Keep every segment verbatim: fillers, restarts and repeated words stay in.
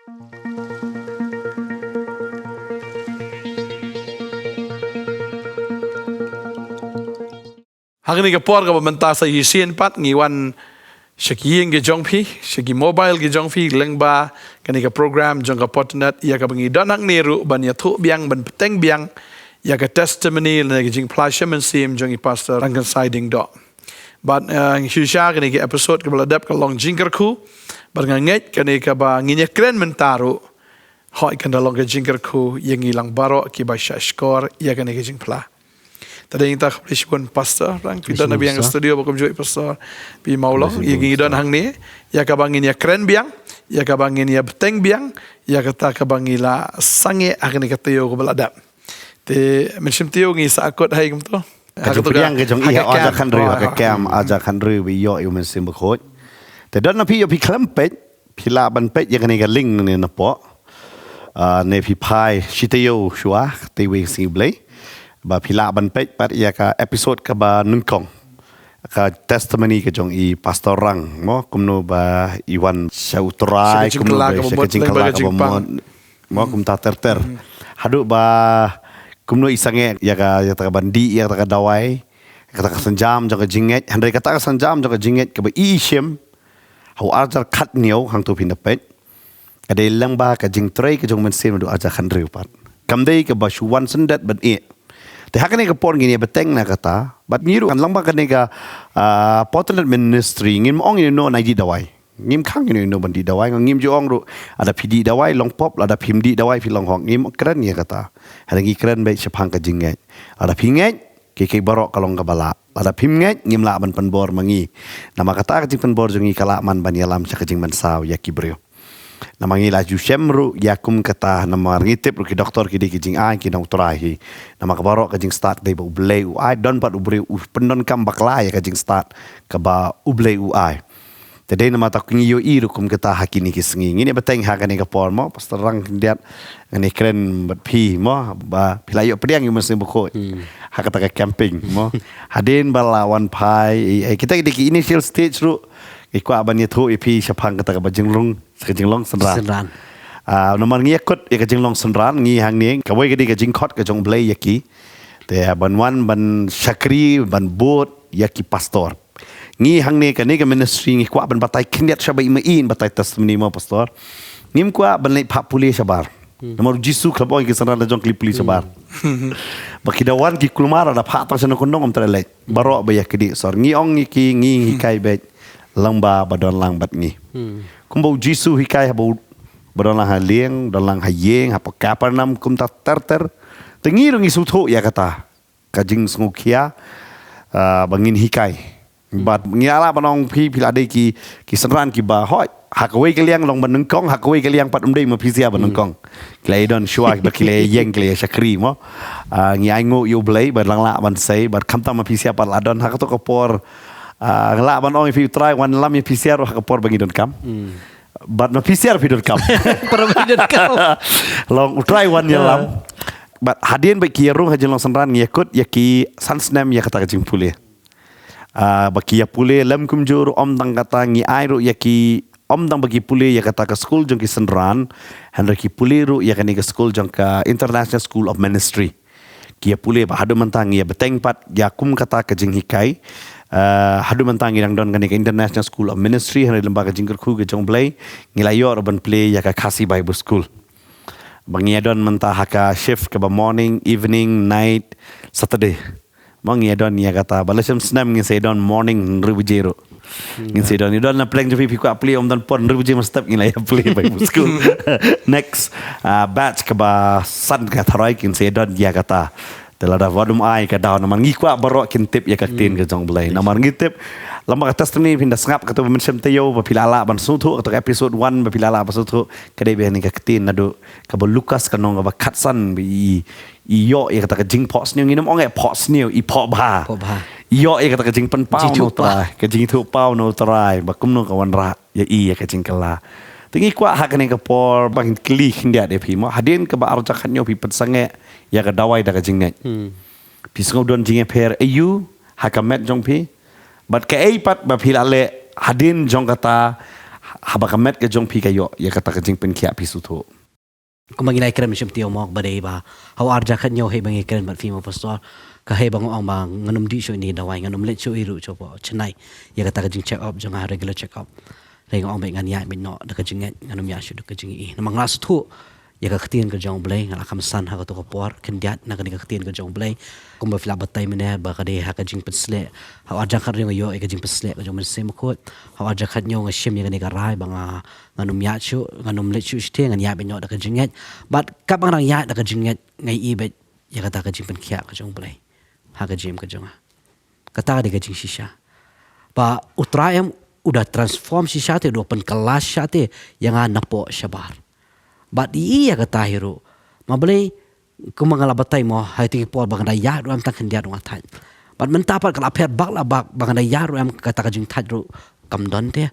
Ha kane ka por kaba mynta sa shisien pat ngi wan sha ki ïing ki jong phi, sha ki mobile ki jong phi, lyngba kane ka program jong ka Potnet, ïa kaba ngi don hangne ruh ban ïathuh biang, ban bteng biang ïa ka testimony lane ka jingphla sha mynsiem jong i Pastor Rangkynsai Diengdoh. Bad, eh, shisha kane ka episode kaba la dep ka long jingkyrkhu, bad nga ngeit kane kaba ngin ïakren mynta ruh, hooid, kan da long ka jingkyrkhu ïa ngi lang baroh kiba shah shkor ïa kane ka jingphla. Te dei ngi ta khublei shibun Pastor Rang, phi don na biang ka studio ba kumjuh i Pastor Pi Mawlong, ïa ngi don hangne, ïa kaba ngin ïakren biang, ïa kaba ngin ïabteng biang ïa kata kaba ngi la sangeh ha kane ka taïew kaba la dep. Te mynsiem taïew ngi sa akut hai kumto. Ka jingpdiang ka jong i ha ka ar hajar khyndai, ha ka camp ar hajar khyndai ba i ïoh ïa u Mynsiem Bakhuid. Te don na phi ïoh phi khlem peit, phi lah ban peit ïa kane ka link ne na pdeng. Ah, ne phi phai shi taïew shuwa, te wei sngi Blei. Ba phi lah ban peit pat ïa ka episode kaba nyngkong. Ka testimony ka jong i Pastor Rang, mo, kumno ba i wan sha U Trai, kumno ba sha ka jingkylla kaba mut, mo, kumta ter ter. Haduh ba kumno i sangeh ïa ka, ïa kata ka ban dih ïa kata ka dawai, kata ka sienjam jong ka jingngeit, hynrei kata ka sienjam jong ka jingngeit kaba i shim ha u ar hajar khathynñiew, hangto phin da peit. Ka dei lyngba ka jingtrei ka jong u Mynsiem naduh ar hajar khathynriew pat. Kam dei kaba shu wan syndet ban ïeh. Te ha kane ka por ngin ïa bteng na kata, bad ngi ruh kan lyngba kane ka, ah, Potnet Ministry, ngim ong ïa uno nai dih dawai. Ngim khang ïa uno ban dih dawai, ngim ju ong ruh lada phi dih dawai long pop, lada phim dih dawai phi long hok, ngim kren ïa kata. Hynrei ngi kren beit shaphang ka jingngeit. Lada phi ngeit, kiei kiei baroh ka long kaba lah. Lada phim ngeit, ngim lah ban pynbor ma ngi. Namar kata ka jingpynbor jong ngi ka lah man ban ïalam sha ka jingmynsaw ïa ki briew. Namar ngi la ju shem ruh ïa kum kata, namar ngi tip ruh ki doktor ki dei ki jingai ki nong U Trai hi. Namar ka baroh ka jingstad dei ba U Blei u ai, don pat u briew u pyndonkam bakla ïa ka jingstad kaba U Blei u ai. Te dei namar kata ngi ïohi ruh kum kata ha kine ki sngi. Ngin ïa bteng ha kane ka por, mo, Pastor Rang khyndiat, ngan ïa kren bad phi, mo, ba phi la ïoh pdiang ïa u Mynsiem Bakhuid ha kata ka camping, mo. Hadien ba la wan phai, eh, kita ki dei ki initial stage ruh, ngi kwah ban ïathuh ïa phi shaphang kata kaba jinglong, ka jinglong synran. Synran. Ah, namar ngi ïa kut ïa ka jinglong synran, ngi hangne, kawei ka dei ka jingkhot ka jong U Blei ïa ki. Te ban wan ban shakri, ban bud ïa ki pastor. Ngi hangne kane ka ministry ngi kwah ban batai khyndiat shabar, i ma i batai testimony, mo, Pastor. Ngim kwah ban leit phah pule shabar. Namar U Jisu khlem ong ïa ki synran la jong ki leit pule shabar. Ba ki da wan ki kulmar, da phah tang sha nongkyndong, ym treh leit. Baroh ba ïa ki dei sor. Ngi ong ïa ki, ngi hikai beit lyngba ba don lang bad ngi. Kumba U Jisu hikai haba u, ba don lang ha lieng, don lang ha ïing, hapoh Kapernaum, kumta ter ter. Te ngi ruh ngi sngewthuh ïa kata ka jingsngewkhia, ah, ba ngin hikai. Bad ngi la lah ban ong phi, phi la dei ki, ki synran kiba hooid. Ha kawei ka liang long ba nyngkong, ha kawei ka liang pat ym dei ma phi sha ba nyngkong. Ki la ïa don shuwa, ba ki la ïa ïeng, ki la ïa shakri, mo. Ah, ngi ainguh ïa U Blei ba dang lah ban sei, bad khamtam ma phi sha pat la don ha kato ka por. Ah, lah ban ong ïa phi U Trai wan lam ïa phi sha ruh ha ka por ba ngi donkam. Bad ma phi sha ruh phi donkam. Para phi donkam. Long U Trai wan ïalam. Bad hadien ba ki ïa rung ha jinglong synran ngi ïa kut ïa ki san snem ïa kata ka jingpule. Ah, ba ki ïa pule lem kumjuh ruh, ym tang kata, ngi ai ruh ïa ki, ym tang ba ki pule ïa kata ka skul jong ki synran, hynrei ki pule ruh ïa kane ka skul jong ka International School of Ministry. Ki ïa pule, ba haduh mynta ngi ïa bteng pat ïa kum kata ka jinghikai. Ah, haduh mynta ngi dang don kane ka International School of Ministry, hynrei lyngba ka jingkyrkhu ka jong U Blei, ngi la ïoh ruh ban plie ïa ka Khasi Bible School. Ba ngi ïa don mynta ha ka shift kaba morning, evening, night, Saturday. Mo, ngi ïa don ïa kata, ba la shem snem ngin sa ïa don morning hynriew baje ruh. Ngin sa ïa don, ïa don na pleng jong phi, phi kwah plie, ym don por, hynriew baje mynstep ngin la ïa plie Bible school. Next, ah, batch kaba san ka tharai ngin sa ïa don ïa kata. Te lada wat ym ai ka daw, namar ngi kwah baroh kin tip ïa ka ktien ka jong U Blei. Namar ngi tip, lama ka testimony phin da sngap kato ba mynshem taïew, ba phi la lah ban sngewthuh, kato ka episode one, ba phi la lah ban sngewthuh, ka dei ba ïa kane ka ktien naduh kaba Lukas ka lynnong kaba khatsan, ba i, i ïoh ïa kata ka jingphohsniew, ngin ym ong ïa phohsniew, i phohbha. Phohbha. I ïoh ïa kata ka jingpynpaw na U Trai, ka jingithuhpaw na U Trai, ba kumno ka wanrah ïa i ïa ka jingkylla. Te ngi kwah ha kane ka por ba ngin kylli khyndiat ïa phi, mo, hadien kaba ar hajar khathynñiew phi pynsangeh ïa ka dawai da ka jingngeit. Phi sngew don jingïapher aïu ha ka met jong phi? Bad kaei pat ba phi la leh hadien jong kata, haba ka met ka jong phi ka ïoh ïa kata ka jingpynkhiah, phi sngewthuh. Kumba ngi la ïakren mynshwa mynta mo, ba dei ba ha u ar hajar khathynñiew hei ba ngi kren bad phi mo pastor, ka hei ba nga ong ba ngan ym dih shuh ïa ine i dawai, ngan ym leit shuh ei ruh sha Chennai ïa kata ka jingcheck up jong nga, regular check up. Hynrei nga ong ba ngan ïaid beit noh da ka jingngeit, ngan ym ïaid shuh da ka jingïohi. Namar nga la sngewthuh ïa ka ktien ka jong U Blei, nga la khamsan ha kato ka por khyndiat na kane ka ktien ka jong U Blei. Kumba phi la batai mynne ba ka dei ha ka jingpynshlur. Ha u ar hajar khathynñiew nga ïoh ïa ka jingpynshlur ka jong U Mynsiem Bakhuid. Ha u ar hajar khathynñiew nga shim ïa kane ka rai ba nga, ngan ym ïaid shuh, ngan ym leit shuh shatei, ngan ïaid beit noh da ka jingngeit. Bad katba nga dang ïaid da ka jingngeit, nga ïohi beit ïa kata ka jingpynkhiah ka jong U Blei ha ka jingim ka jong nga. Kata ka dei ka jingshisha. Ba U Trai em u da transform shisha te, u da pynkylla shisha te ïa nga napoh shabar. Bad ïa kata hi ruh, ma Blei, kumba nga la batai mo, ha kito ki por ba nga da ïaid ruh em tang khyndiat ruh nga thait. Bad mynta pat ka la pher bak la bak, ba nga da ïaid ruh em kata ka jingthait ruh kam don te.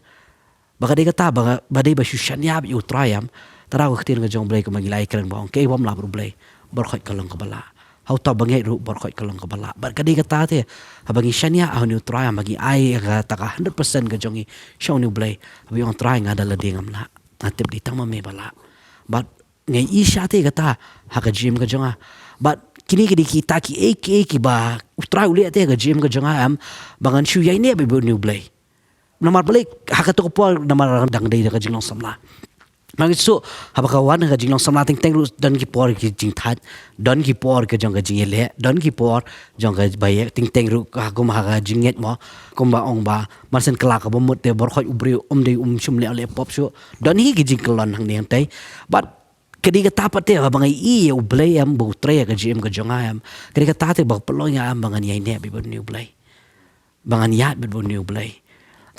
Ba ka dei kata ba, ba dei ba shu shaniah beit ïa U Trai em. Tang da ka ktien ka jong U Blei kumba ngi la ïakren ba ong kaei bym lah bad U Blei, baroh khoit ka long kaba lah. Ha uta u bangeit ruh baroh khoit ka long kaba lah. Bad ka dei kata te, haba ngi shaniah ha une U Trai em, ba ngi ai ïa kata ka hundred percent ka jong ngi sha une U Blei, haba ngi ong Trai nga da lade ngam lah, nga tip dei tang ma me ba lah. Bad nga ïohi shisha te kata ha ka jingim ka jong nga. Bad kine ki dei kita kiei kiei kiba U Trai u leh te ha ka jingim ka jong nga em, ba ngan shu ïaineh beit bad une U Blei. Namar balei, ha kato ka por namar dang dei da ka jinglong samla. Nang shu, haba ka wan ka jinglong samla teng teng ruh don ki por ki jingthait, don ki por ka jong ka jingïaleh, don ki por jong ka ba ïa teng teng ruh ha kum ha ka jingngeit mo, kumba ong ba mar shen kylla kaba mut te baroh khoit u briew um dei um shym leh leh pop shuh. Don hi ki jingkyllon hangne hangtai. Bad ka dei kata pat te haba nga ïohi ïa U Blei em, ba U Trai ha ka jingim ka jong nga em. Ka dei kata te ba ka pynlong ïa nga em ba ngan ïaineh beit bad une U Blei. Ba ngan ïaid beit bad une U Blei.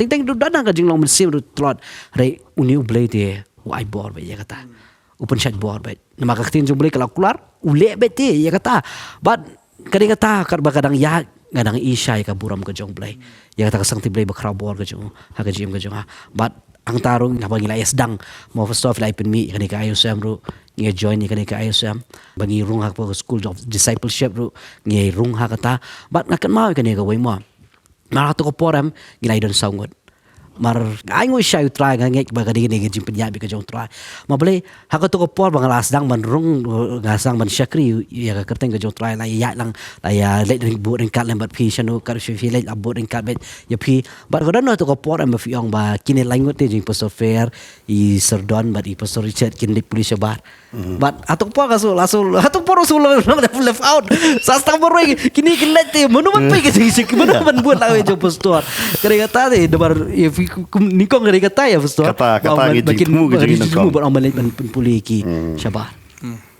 Teng teng ruh don ha ka jinglong mynsiem ruh tlot, hynrei une U Blei te u ai bor beit ïa kata. U pynshait bor beit. Namar ka ktien jong U Blei ka la kular, u leh beit te ïa kata. Bad ka dei kata katba ka dang ïaid, nga dang ïohi shisha ïa ka burom ka jong U Blei. Ïa kata ka sangti Blei ba khraw bor ka jong u ha ka jingim ka jong nga. Bad hangta ruh haba ngi la ïa sdang, mo pastor, phi la ïa pynmih ïa kane ka I O C M ruh, ngi ïa join ïa kane ka I O C M. Ba ngi rung ha ka School of Discipleship ruh, ngi ïa rung ha kata. Bad nga kynmaw ïa kane kawei mo. Namar ha kato ka por em ngi la ïa don saw ngut. Namar nga ainguh shisha ïa U Trai, nga ngeit ba ka dei kane ka jingpynïaid beit ka jong U Trai. Ma balei, ha kato ka por ba nga la sdang ban rung, nga sdang ban shakri ïa ka kyrteng ka jong U Trai, la ïa ïaid lang, la ïa leit ryngkat, bud ryngkat lem bad phi shano, kat shu phi leit la bud ryngkat beit ïa phi. Bad ka don ha kato ka por em ba phi ong ba kine lai ngut te jong i Pastor Fair, i Sir Don bad i Pastor Richard kin leit pule shabar. Bad ha kato ka por nga shu, la shu, ha kato ka por nga shu left, left, left out. Sa sdang marwei kine ki leit te, mano ban peit ka jingshakri, mano ban bud lawei jong pastor. Ka dei kata te, namar ïa phi kum, nyngkong ka dei kata ïa pastor. Kata, kata ngi jingthmu, ka jingthmu bad ong ban leit ban pule ki shabar.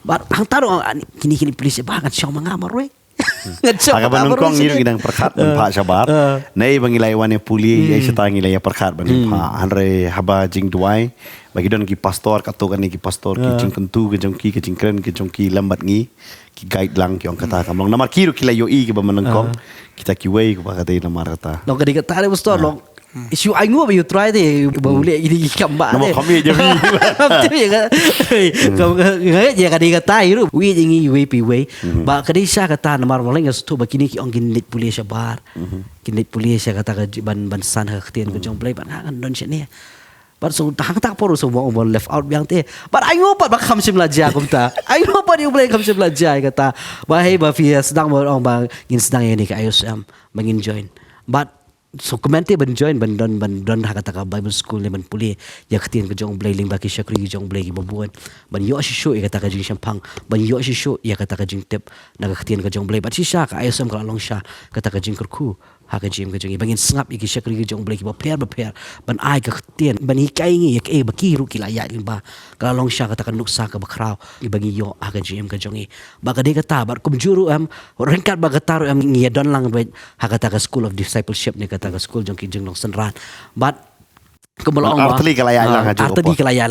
Bad hangta ruh kine ki leit pule shabar, ngan shong ma nga marwei. Ngan shong ma nga marwei. Ha kaba nyngkong ngi ngi dang pyrkhat ban phah shabar. Nei ba ngi la ïa wan ïa pule, ïa shata ngi la ïa pyrkhat ban phah. Hynrei haba jingduwai ba ki don ki pastor, kato kane ki pastor, ki jingkyntu ki jong ki, ki jingkren ki jong ki lem bad ngi, ki guide lang, ki ong kata kam long. Namar ki ruh ki la ïohi kiba mynnyngkong, kita kiwei kiba ka dei namar kata. Long ka dei kata dei pastor, long. Shu ainguh ba U Trai te ba u leh ïa ki kam ba. Namar te. Kam ïa ka. Kam nga ïa ka dei kata ïa ruh. Wei ïa ngi wei pi wei. Ba ka dei sha kata namar ba leng nga sngewthuh ba kine ki ong kin leit pule shabar. Kin leit pule sha kata ka ji-, ban, ban san ha ka ktien ka jong Blei, ban ngan don shane. Bad so, hangta ka por so, ba, ba left out biang te. Bad ainguh pat ba kham shym la jia kumta. Ainguh pat ïa U Blei kham shym la jia ïa kata. Ba hei ba phi sdang ba ong ba ngin sdang ïa kane ka I O C M. Ba ngin join. Bad so kmen te ban join, ban don, ban don ha kata ka Bible school ne ban pule ïa ka ktien ka jong U Blei lyngba ki shakri ki jong U Blei kiba bun. Ban ïoh shisha ïa kata ka jingshemphang. Ban ïoh shisha ïa kata ka jingtip na ka ktien ka jong U Blei. Bad shisha ka I O C M ka la long sha kata ka jingkyrkhu ha ka jingim ka jong ngi, ba ngin sngap ïa ki shakri ki jong U Blei kiba pher ba pher, ban ai ka ktien, ban hikai ngi ïa kaei ba ki ruh ki la ïaid lyngba. Ka la long sha kata ka nuksa kaba khraw ba ngi ïoh ha ka jingim ka jong ngi. Ba ka dei kata, bad kumjuh ruh em, ryngkat bad kata ruh em, ngi ïa don lang bad ha kata ka School of Discipleship ne kata ka school jong ki jinglong synran. Bad kumba la ong, artylli ka la ïaid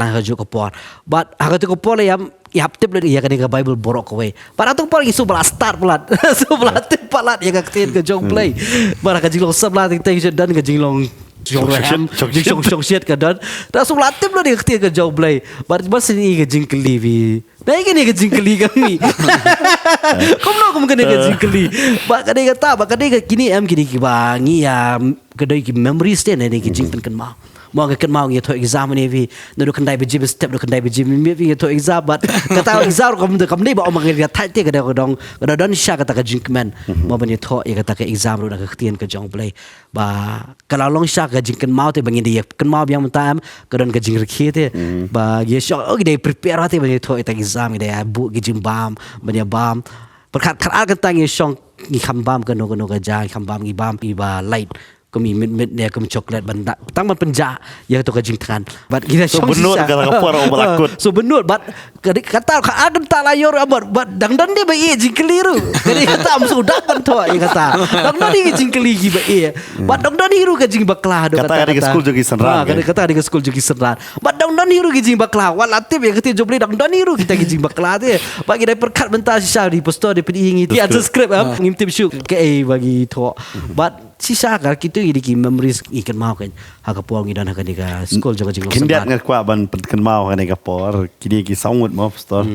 lang ha kajuh ka por. Bad ha kajuh ka por la ïa, ïa hap tip lut ïa kane ka Bible baroh kawei. Bad ha kajuh ka por ngi shu ba la start palat. Shu ba la tip palat ïa ka ktien ka jong U Blei. Bad ha ka jinglong samla teng teng shu don ka jinglong shongshit, shongshit ka don. Da shu ba la tip lut ïa ka ktien ka jong U Blei. Bad ba shu ïa ka jingkylli phi. Na ïa kane ka jingkylli kane. Kumno kum kane ka jingkylli. Ba kane kata, ba kane ka kine em kine kiba ngi ïa, ka dei ki memories te ne, ne ki jingpynkynmaw. Mo, nga kynmaw ngi ïathoh exam ne phi, naduh khyndai baje ba step, naduh khyndai baje ba miet phi ïathoh exam, bad kata exam ruh kam, kam dei ba ong ba ngi ïa thait te, ka dei ka dong, ka dong don shisha kata ka jingkmen. Mo, ban ïathoh ïa kata ka exam ruh na ka ktien ka jong U Blei. Ba ka la long shisha ka jingkynmaw te ba ngin da ïa kynmaw biang mynta em, ka don ka jingrkhie te. Ba ngi shong, oh, ngi dei prepare te ban ïathoh ïa kata ka exam, ngi dei ïa buh ki jingbam, ban ïa bam. Pyrkhat, khat ar kynta ngi shong, ngi kham bam kano kano ka ja, ngi kham bam, ngi bam kiba light, kum i mit mit ne kum chocolate, ban da, tang ban pynjah ïa kato ka jingthngan. Bad ngi da shong shisha. So bynnud kata ka por ba la kut. So bynnud, bad ka dei kata, khat ar kynta la ïoh ruh, bad, bad dang don dei ba ïeh jingkylli ruh. Ka dei kata, ym shu dap ban thoh ïa kata. Dang don hi ki jingkylli kiba ïeh. Bad dang don hi ruh ka jingbakla, haduh kata ka dei ka skul jong ki synran. Ha, ka dei, kata ka dei ka skul jong ki synran. Bad dang don hi ruh ki jingbakla, wat la tip ïa ka ktien jong U Blei, dang don hi ruh kita ki jingbakla te. Bad ngi dei pyrkhat mynta shisha, ri pastor dei pyni ïa ngi, te answer script, em, ngim tip shuh kaei ba ngi thoh. Bad shisha ka, kito ki dei ki memories ngi kynmaw ka, ha ka por ngi don ha kane ka skul jong ka jingïalam. Khyndiat nga kwah ban pynkynmaw ha kane ka por, kine ki saw ngut mo, pastor.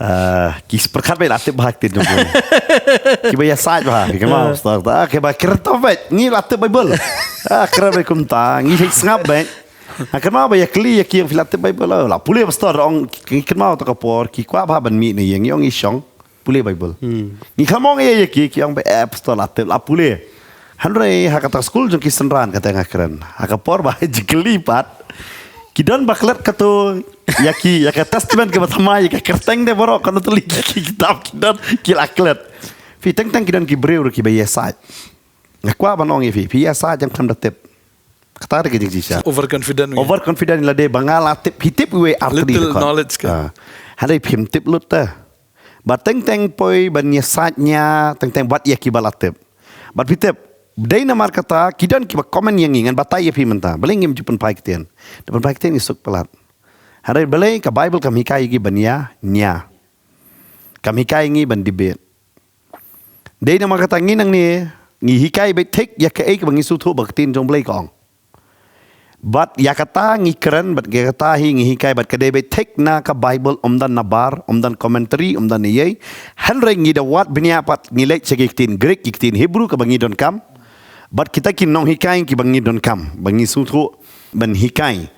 Ah, ki pyrkhat beit la tip bha ka ktien jong U Blei. Kiba ïasaid bha, ki kynmaw, pastor. Ah, kiba kren toh beit, ngi la tip Baibl. Ah, kren beit kumta, ngi hik sngap beit. Ah, kynmaw ba ïa kylli ïa ki ong phi la tip Baibl, oh, la pule pastor, ong, ngi kynmaw ta ka por, ki kwah bha ban mih ne ïa ngi, ong ngi shong pule Baibl. Ngi kham ong ïa ki, ki ong ba, eh, pastor, la tip, la pule. Hynrei ha kata skul jong ki synran, kata nga kren, ha ka por ba jingkylli pat, ki don ba klet kato, ïa ki, ïa ka Testament kaba thymmai, ïa ka kyrteng de baroh, kano tylli ki, ki kitab ki don, ki la klet. Phi, teng teng ki don ki briew ruh kiba ïasaid. Nga kwah ban ong ïa phi, phi ïasaid jong phim da tip. Kata dei ka jingshisha. Overconfident. Overconfident lade ba nga la tip, phi tip iwei ar tylli. Little knowledge ka. Ah. Hynrei phim tip lut te. Ba teng teng poi ban ïasaid nia, teng teng bad ïa kiba la tip. Bad phi tip, dei namar kata, ki don kiba comment ïa ngi, ngan batai ïa phi mynta. Balei ngim ju pynphai ktien. Da pynphai ktien ngi suk palat. Hynrei balei ka Baibl kam hikai ïa ngi ban ïa nia. Kam hikai ïa ngi ban debate. Dei namar kata ngi nangne, ngi hikai beit thik ïa kaei kaba ngi sngewthuh ba ka ktien jong U Blei ka ong. Bad ïa kata ngi kren, bad ïa kata hi ngi hikai, bad ka dei beit thik na ka Baibl, ym don nabar, ym don commentary, ym don eiei. Hynrei ngi da wad bniah pat, ngi leit sha ki ktien Greek, ki ktien Hebrew kaba ngi donkam. Bad kita ki nonghikai kiba ngi donkam, ba ngi sngewthuh ban hikai.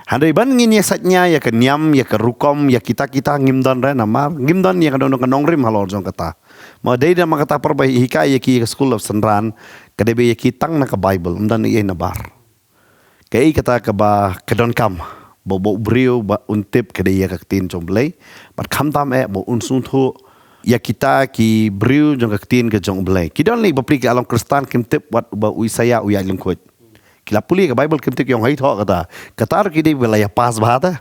Hynrei ban ngin ïasaid nia ïa ka niam, ïa ka rukom, ïa kita kita ngim don re namar, ngim don ïa ka don ka nongrim halor jong kata. Ma dei da ma kata por ba hikai ïa ki ïa ka skul of synran, ka dei ba ïa ki tang na ka Baibl, ym don eiei nabar. Kaei kata kaba ka donkam, ba, ba u briew, ba un tip ka dei ïa ka ktien jong U Blei, bad khamtam eh, ba un sngewthuh, ïa kita ki briew jong ka ktien ka jong U Blei. Ki don lei bapli ki la long Khristan kim tip wat ba u Isaïah u ïaid lyngkhuid. Ki la pule ka Baibl kim tip ki ong haei thoh kata. Kata ruh ki dei ba la ïa pass bha te.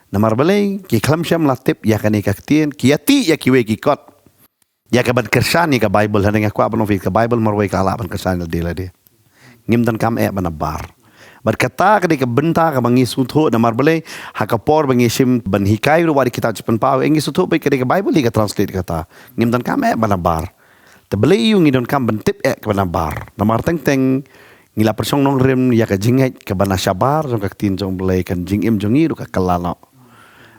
Namar balei, ki khlem shym la tip ïa kane ka ktien, ki ïa tih ïa kiwei ki kot. Ïa ka ban kyrshan ïa ka Baibl, hynrei nga kwah ban ong phi ka Baibl marwei ka lah ban kyrshan lade lade. Ngim donkam eh ban nabar. Bad kata ka dei ka bynta kaba ngi sngewthuh namar balei, ha ka por ba ngi shim ban hikai ruh wat ïa kitab Jingpynpaw, eh ngi sngewthuh ba ka dei ka Baibl hi ka translate kata. Ngim donkam eh ban nabar. Te balei ïa u ngi donkam ban tip eh ka ban nabar. Namar teng teng ngi la pyrshang nongrim ïa ka jingngeit kaba na shabar jong ka ktien jong U Blei, ka jingim jong ngi ruh ka kylla noh.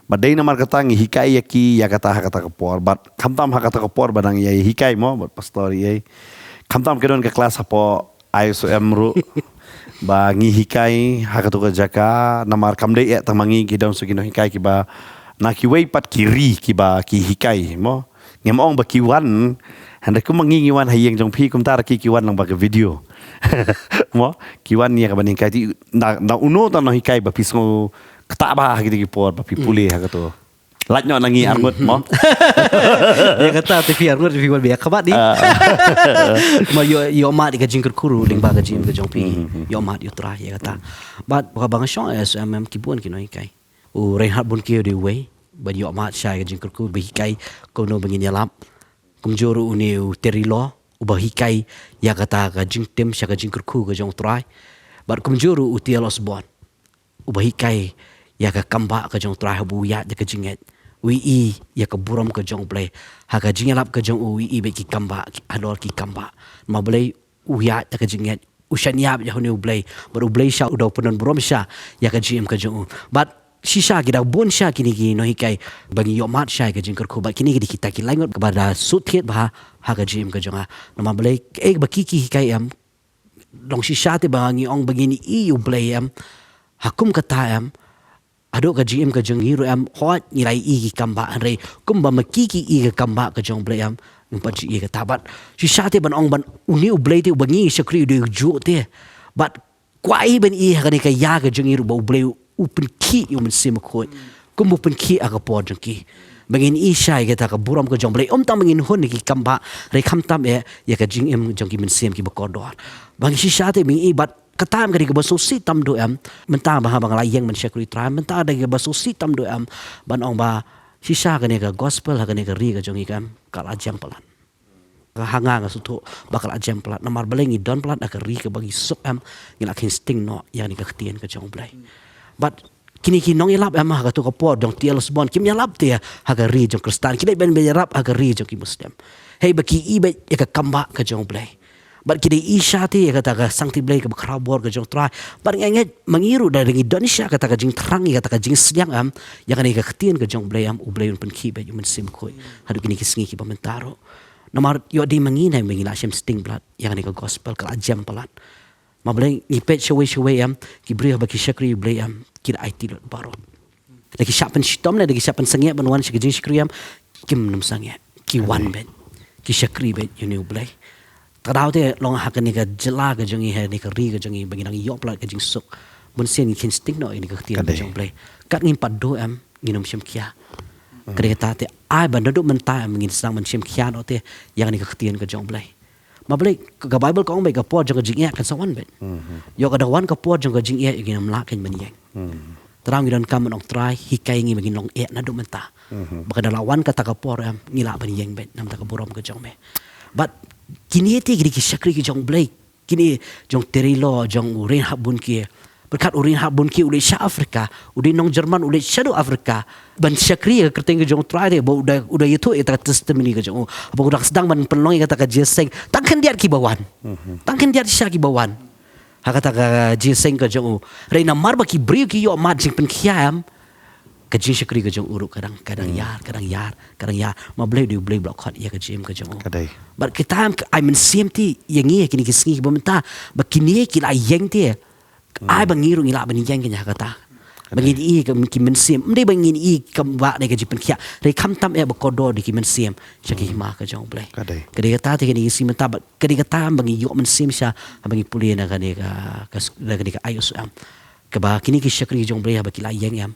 Bad dei namar kata ngi hikai ïa ki ïa kata ha kata ka por. Bad khamtam ha kata ka por ba dang ïa hikai mo, bad pastor ïa. Khamtam ki don ka klas hapoh I S O M ruh. Ba ngi hikai ha kato ka jaka, namar kam dei eh tang ma ngi, ki don sa ki nonghikai kiba na kiwei pat ki ri kiba ki hikai mo. Ngim ong ba ki wan, hynrei kum ma ngi ngi wan ha ïing jong phi, kumta ruh ki ki wan lyngba ka video. Mo, ki wan ïa ka ban hikai te na, na uno tang nonghikai ba phi sngew ktah bha ha kito ki por ba phi pule ha kato. Lait noh na ngi arngut mo. Ïa kata te phi arngut phi wan biang khmat di. Ah. Ma ïoh, ïoh mad ïa ka jingkyrkhu ruh lyngba ka jingim ka jong phi. Ïoh mad ïa U Trai ïa kata. Bad ba nga shong S M M ki bun ki nonghikai. U Reinhard Bonnke u dei uwei ba ïoh mad sha ïa ka jingkyrkhu ba hikai kumno ba ngin ïalap. Kumjuh ruh une u Terry Law uba hikai ïa kata ka jingtim sha ka jingkyrkhu ka jong U Trai. Bad kumjuh ruh u T L Osborn uba hikai ïa ka kambah ka jong U Trai haba u ïaid da ka jingngeit. U ïohi ïa ka burom ka jong U Blei. Ha ka jingïalap ka jong u, u ïohi bad ki kambah, ki, halor ki kambah. Ma Blei u ïaid da ka jingngeit. U shaniah ïa une U Blei. Bad U Blei shisha u da u pyndon burom shisha ïa ka jingim ka jong u. Bad shisha ki da bun shisha kine ki nonghikai ba ngi ïoh mad shisha ïa ka jingkyrkhu. Bad kine ki dei kita ki laingut kaba da sut thied bha ha ka jingim ka jong nga. Namar balei, eh, ba ki ki hikai em Long shisha te ba ngi ong ba ngin ïohi ïa u Blei em, ha kum kata em, haduh ka jingim ka jong ngi ruh em, hooid ngi la ïohi ki kam bah, hynrei kumba ma ki ki ïohi ka kam bah ka jong u Blei em, ngim pat ju ïohi kata. Bad shisha te ban ong ban une u Blei te uba ngi shakri u dei u juh te. Bad kwah ïa ban ïohi ha kane ka ïa ka jong ngi ruh ba u Blei u pynkhih ïa u Mynsiem Bakhuid. Kumba u pynkhih ha ka por jong ki. Ba ngin ïohi shai ïa kata ka burom ka jong u Blei. Ym tang ba ngin hun ïa ki kam bah, hynrei khamtam eh ïa ka jingim jong ki mynsiem kiba kordor. Ba ngi shisha te ba ngi ïohi bad kata em ka dei kaba sngewsih tam duh em. Mynta ba haba nga la ïeng ban shakri Trai, mynta ka dei kaba sngewsih tam duh em ban ong ba shisha kane ka gospel ha kane ka ri ka jong ngi ka em, ka la jem palat. Ka ha nga nga sngewthuh ba ka la jem palat. Namar balei ngi don palat ha ka ri kaba ngi suk em, ngi la kheiñ sting noh ïa kane ka ktien ka jong u Blei. Bad kine ki nongïalap em ha kato ka por jong T L Osborn kim ïalap te ha ka ri jong Khristan, ki dei ban ïalap ha ka ri jong ki Muslim. Hei ba ki ïohi beit ïa ka kam bah ka jong u Blei. Bad ki dei ïohi shai te ïa kata ka sangti Blei kaba khraw bor ka jong u Trai. Bad nga ngeit ma ngi ruh da ngi don shai kata ka jingthrang ïa kata ka jingsliang em, ïa kane ka ktien ka jong u Blei em, u Blei un pynkhih beit ïa u Mynsiem Bakhuid haduh kine ki sngi kiba mynta ruh. Namar ïoh dei ma ngi ne em ba ngi la shem sting palat ïa kane ka gospel, ka la jem palat. Ma balei ngi peit shawei shawei em, ki briew haba ki shakri ïa u Blei em, ki la aiti lut baroh. Da ki shah pynshitom ne da ki shah pynsangeh ban wan sha ka jingshakri em, kim nym sangeh. Ki wan beit, ki shakri beit ïa une u Blei. Te daw te long ha kane ka jylla ka jong ngi, ha kane ka ri ka jong ngi ba ngi dang ïoh palat ka jingsuk. Bun sien ngi kheiñ sting noh ïa kane ka ktien ka jong u Blei. Kat ngim pat duh em, ngin nym shim khia. Ka dei kata te ai ba naduh mynta em ngin sdang ban shim khia noh te ïa kane ka ktien ka jong u Blei. Ma balei ka Baibl ka ong beit ka por jong ka jingeh kan sa wan beit. Ïoh ka da wan ka por jong ka jingeh ïa ngi ngim lah kein ban ïeng. Te daw ngi donkam ban ong Trai hikai ngi ba ngin long eh naduh mynta. Ba ka da la wan kata ka por em ngi lah ban ïeng beit namar ka burom ka jong me. Bad kine te ki dei ki shakri ki jong u Blei. Kine jong Terry Law, jong u Reinhard Bonnke. Pyrkhat u Reinhard Bonnke u leit sha Africa, u dei nong German u leit shaduh Africa ban shakri ïa ka kyrteng ka jong u Trai te ba u da, u da ïathuh ïa ka testimony ka jong u. Ba u dang sdang ban pynlong ïa kata ka jingïaseng. Tang khyndiat kiba wan. Tang khyndiat shisha kiba wan ha kata ka jingïaseng ka jong u. Hynrei namar ba ki briew ki ïoh mad jingpynkhia em, ka jingshakri ka jong u ruh ka dang, ka dang ïar, ka dang ïar, ka dang ïar. Ma Blei u dei u Blei ba la khot ïa ka jingim ka jong u. Ka dei. Bad kita em ka ai mynsiem te ïa ngi ha kine ki sngi kiba mynta ba kine ki la ïeng te. Ai ba ngi ruh ngi lah ban ïeng kein ha kata. Ba ngin ïohi ki mynsiem. Ym dei ba ngin ïohi kam bah ne ka jingpynkhiah. Hynrei khamtam eh ba kordor da ki mynsiem sha ki hima ka jong u Blei. Ka dei. Ka dei kata te kine ki sngi mynta ba ka dei kata em ba ngi ïoh mynsiem sha haba ngi pule na kane ka, ka, na kane ka I S O M. Kaba kine ki shakri jong u Blei haba ki la ïeng em,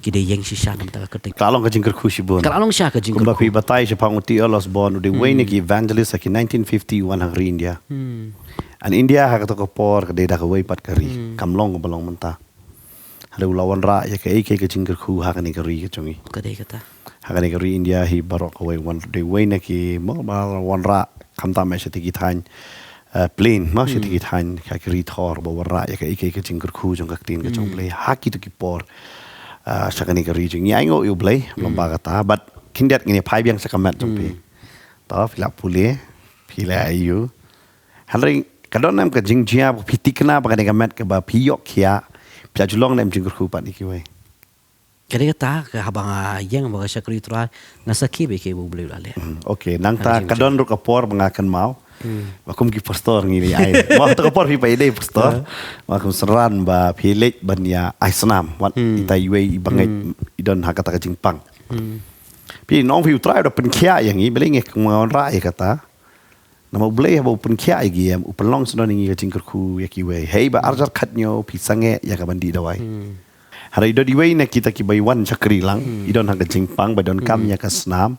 ki dei ïeng shisha namar ka kyrteng. Ka la long ka jingkyrkhu shibun. Ka la long shisha ka jingkyrkhu. Kumba phi batai shaphang u T L Osborn, u dei uwei na ki evangelist ha ki nineteen fifty wan ha ka ri India. Hmm. And India ha kato ka por ka dei da kawei pat ka ri. Hmm. Kam long kaba long mynta. Hynrei u la wanrah ïa kaei kaei ka jingkyrkhu ha kane ka ri ka jong ngi. Ka dei kata. Ha kane ka ri India hi baroh kawei, wan, dei uwei na ki, mo, ba la wanrah khamtam eh sha kito ki thaiñ, eh, plain, mo, sha kito ki thaiñ, ka ki ri thor, ba wanrah ïa kaei kaei ka jingkyrkhu jong ka ktien ka jong u Blei ha kito ki por. Ah, sha kane ka ri jong ngi, ai nguh ïa u Blei, lem bad kata, bad khyndiat ngin ïa phai biang sha ka met jong phi. To, phi la pule, phi la ïohi. Hynrei ka don em ka jingjia ba phi tikna ba kane ka met kaba phi ïoh khia, phi la ju long ne em jingkyrkhu pat ïa kiwei? Ka dei kata, ka haba nga ïeng ba nga shakri Trai, nga sakhi ba ïa kiei ba u Blei u la leh. Hmm, okay, nangta ka don ruh ka por ba nga kynmaw. Hmm. Ba kum ki pastor ngi leit ai. Ba to ka por phi pat ïadei pastor. Ba kum synran ba phi leit ban ïa ai snam. Wat ita iwei i bangeit i don ha kata ka jingpang. Hmm. Phi nong phi u Trai u da pynkhiah ïa ngi, balei ngi kum nga wanrah ïa kata. Namar u Blei haba u pynkhiah ïa ngi em, u pynlong sngewdon ïa ngi ka jingkyrkhu ïa kiwei. Hei ba arhajar khathynñiew phi sangeh ïa ka ban dih dawai. Hmm. Hynrei i don iwei na kita kiba i wan shakri lang, i don ha ka jingpang ba i donkam ïa ka snam.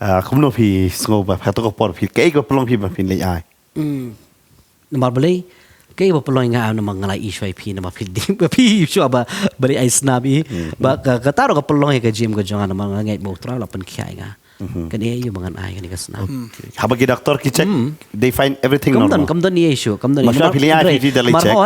Ah, kumno phi sngew ba ha kato ka por phi, kaei kaba pynlong phi ba phin leit ai? Hmm. Namar balei, kaei ba pynlong nga, namar nga la ïohi shuwa ïa phi, namar phi dei ba phi ïohi shuwa ba, ba leit ai snam i. Hmm. Ba ka, kata ruh ka pynlong ïa ka jingim ka jong nga, namar nga ngeit ba u Trai u la pynkhiah ïa nga. Mhm. Kane ïa ba ngan ai kane ka snam. Okay. Haba ki doctor ki check, they find everything normal. Kam don, kam don ei ei shuh, kam don ei ei.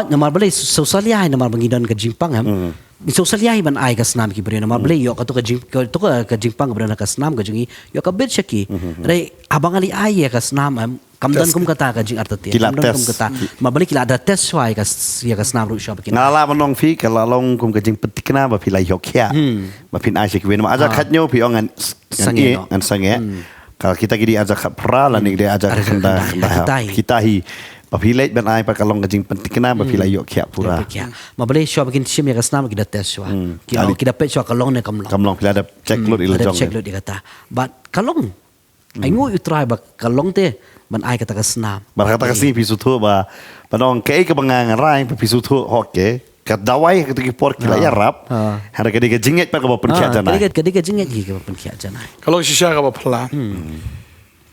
Namar balei, sngewsalia hi namar ba ngi don ka jingpang em. Hmm. Sngewsalia hi ban ai ka snam ki briew namar balei ïoh kato ka jing, kato ka, ka jingpang kaba don ha ka snam ka jong ngi, ïoh ka bit sha ki. Mhm. Hynrei haba nga leit ai ïa ka snam em, kam don kum kata ka jingartatien. Ki la test. Namar balei ki la da test shuwa ïa ka, ïa ka snam ruh shuwa ba kin. Nga la ban ong phi ka la long kum ka jingpyntikna ba phi la ïoh khia. Hmm. Ba phin ai sha kiwei namar arhajar khathynñiew phi ong ngan sangeh, ngan sangeh. Hmm. Ka kita ki dei arhajar khatphra lane ki dei arhajar khatkhyndai. Kita hi Ba phi leit ban ai pat ka long ka jingpyntikna ba phi la ïoh khiah pura. Phi khiah. Ma balei shuwa ba kin shim ïa ka snam ki da test shuwa. Hmm. Ki la, ki da peit shuwa ka long ne kam long. Kam long, phi la da check lut ïa la jong. Check lut ïa kata. But ka long. Ai nguh ïa U Trai ba ka long te ban ai kata ka snam. Ba kata ka sngi phi sngewthuh ba, ba nong kaei kaba nga rai ba phi sngewthuh, okay. Ka dawai ha kito ki por ki la ïarap. Hynrei ka dei ka jingngeit pat kaba pynkhiah janai. Ka dei ka, ka dei ka jingngeit hi kaba pynkhiah janai. Ka long shisha kaba phylla.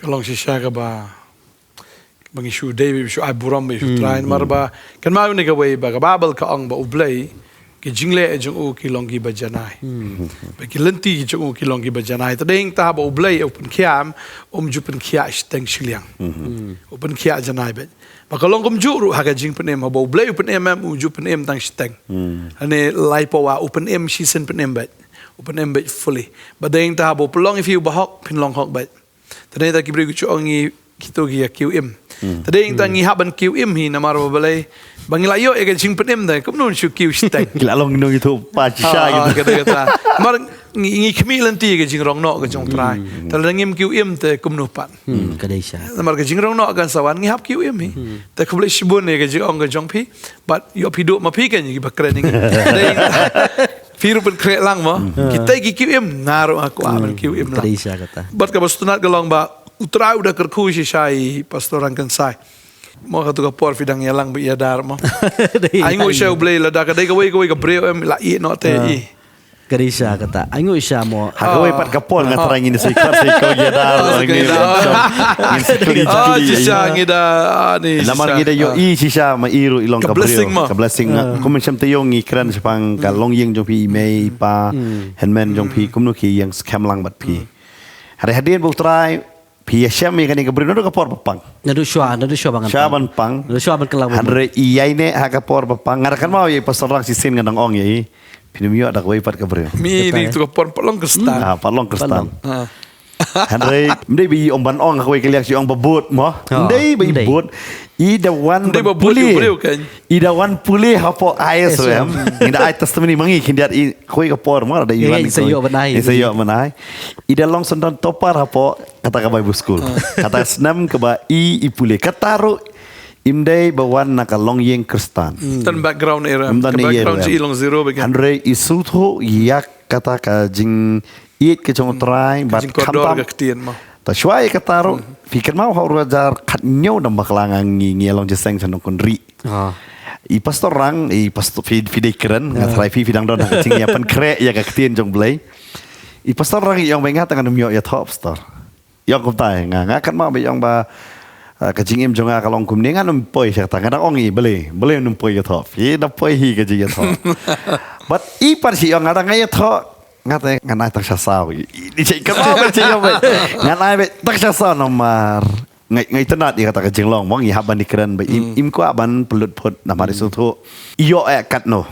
Ka long shisha kaba ba ngi shu dei ba shu ai burom ba shu trai namar ba kynmaw ïa kane kawei ba ka Baibl ka ong ba U Blei ki jingleh jong u ki long kiba janai. Ba ki lynti jong u ki long kiba janai. Te dei ta ba U Blei u pynkhiah, um ju pynkhiah shiteng shiliang. U pynkhiah janai beit. Ba ka long kumjuh ruh ha ka jingpynim, haba U Blei u pynim em, um ju pynim tang shiteng. Hane lai pawa u pynim shisien pynim beit. U pynim beit fully. Ba dei ta ba u pynlong ïa phi u bahok, phin long hok beit. Te dei ta ki briew ki ju ong ngi kito ki ïa kiew im. Te dei ta ngi hap ban kiew im hi namar ba balei ba ngi la ïoh ïa ka jingpynim te kumno shu kiew shiteng. Ki la long ngi nong ïathuh pa shisha. Ah, kata kata. Namar ngi, ngi khmih lynti ïa ka jingrong noh ka jong U Trai. Te lada ngim kiew im te kumno pat. Hmm, ka dei sha. Namar ka jingrong noh kan sa wan ngi hap kiew im hi. Te khublei shibun ïa ka jingong ka jong phi. Bad ïoh phi duh ma phi kan ïa kiba kren ïa ngi. Dei Phi ruh pynkhreh lang mo. Kita ki kiew im, nga ruh nga kwah ban kiew im lang. Ka dei sha kata. Bad kaba sngewtynnat ka long ba U Trai u da kyrkhu shisha ïa i Pastor Rangkynsai. Mo kato ka por phi dang ïalang bad ïada mo. Ai nguh sha U Blei lada ka dei kawei kawei ka briew em la ïeh noh te i. Ka dei sha kata. Ai nguh sha mo. Ha kawei pat ka por nga trai ngin sa ikot sa ikot ïada. Ngin sa kli kli. Shisha ngi da ni. Namar ngi da ïohi shisha ma i ruh i long ka briew. Ka blessing nga. Kum mynshem te ïoh ngi kren shaphang ka longïing jong phi i mei i pa, hynmen jong phi kumno ki ïeng skhem lang bad phi. Hynrei hadien ba U Trai phi ïashem ïa kane ka briew naduh ka por ba pang. Naduh shuwa, naduh shuwa ban pang. Shuwa ban pang. Naduh shuwa ban kylla ban pang. Hynrei ïaineh ha ka por ba pang. Nga da kynmaw ïa i Pastor Rang shisien nga dang ong ïa i. Phin ym ïoh da kawei pat ka briew. Mi ni tu ka por pat long Khristan. Ah, pat long Khristan. Hynrei ym dei ba i ong ban ong ha kawei ka liang shi ong ba bud mo. Ym dei ba i bud. I da wan ban pule. I da wan pule hapoh I S O M. Ngi da ai testimony ma ngi khyndiat i kawei ka por mo da i wan. I sa ïoh ban ai. I da long syndon topper hapoh kata ka Bible school. Kata ka snem kaba i i pule. Kata ruh ym dei ba wan na ka longïing Khristan. Ym don background era. Ym don background shi i long zero ba. Hynrei i sngewthuh ïa kata ka jing ïeit ka jong U Trai bad khamtam. Ka ktien mo. Ta shuwa ïa kata ruh phi kynmaw ha u ar hajar khathynñiew dang bakla nga ngi ngi long jingïaseng sha Nongkynrih. I Pastor Rang, i Pastor phi, phi dei kren, nga tharai phi phi dang don ha ka jingïapynkhreh ïa ka ktien jong Blei. I Pastor Rang i ong ba nga tang ngan ym ïoh ïathoh Pastor. I ong kumta nga, nga kynmaw ba i ong ba ka jingim jong nga ka long kumne ngan ym poi sha kata, nga dang ong i Blei, Blei ym poi ïathoh. Phi da poi hi ka jingïathoh. But i pat shi i ong nga dang nga ïathoh. Nga te ngan ai tang sha saw. I, i, i, ka ba ka jingïong ba. Ngan ai ba tang sha saw namar. Ngai, ngai tynnat ïa kata ka jinglong mo ngi hap ban ïakren ba im, im kwah ban pynlut phut namar i sngewthuh. Ïoh eh katno.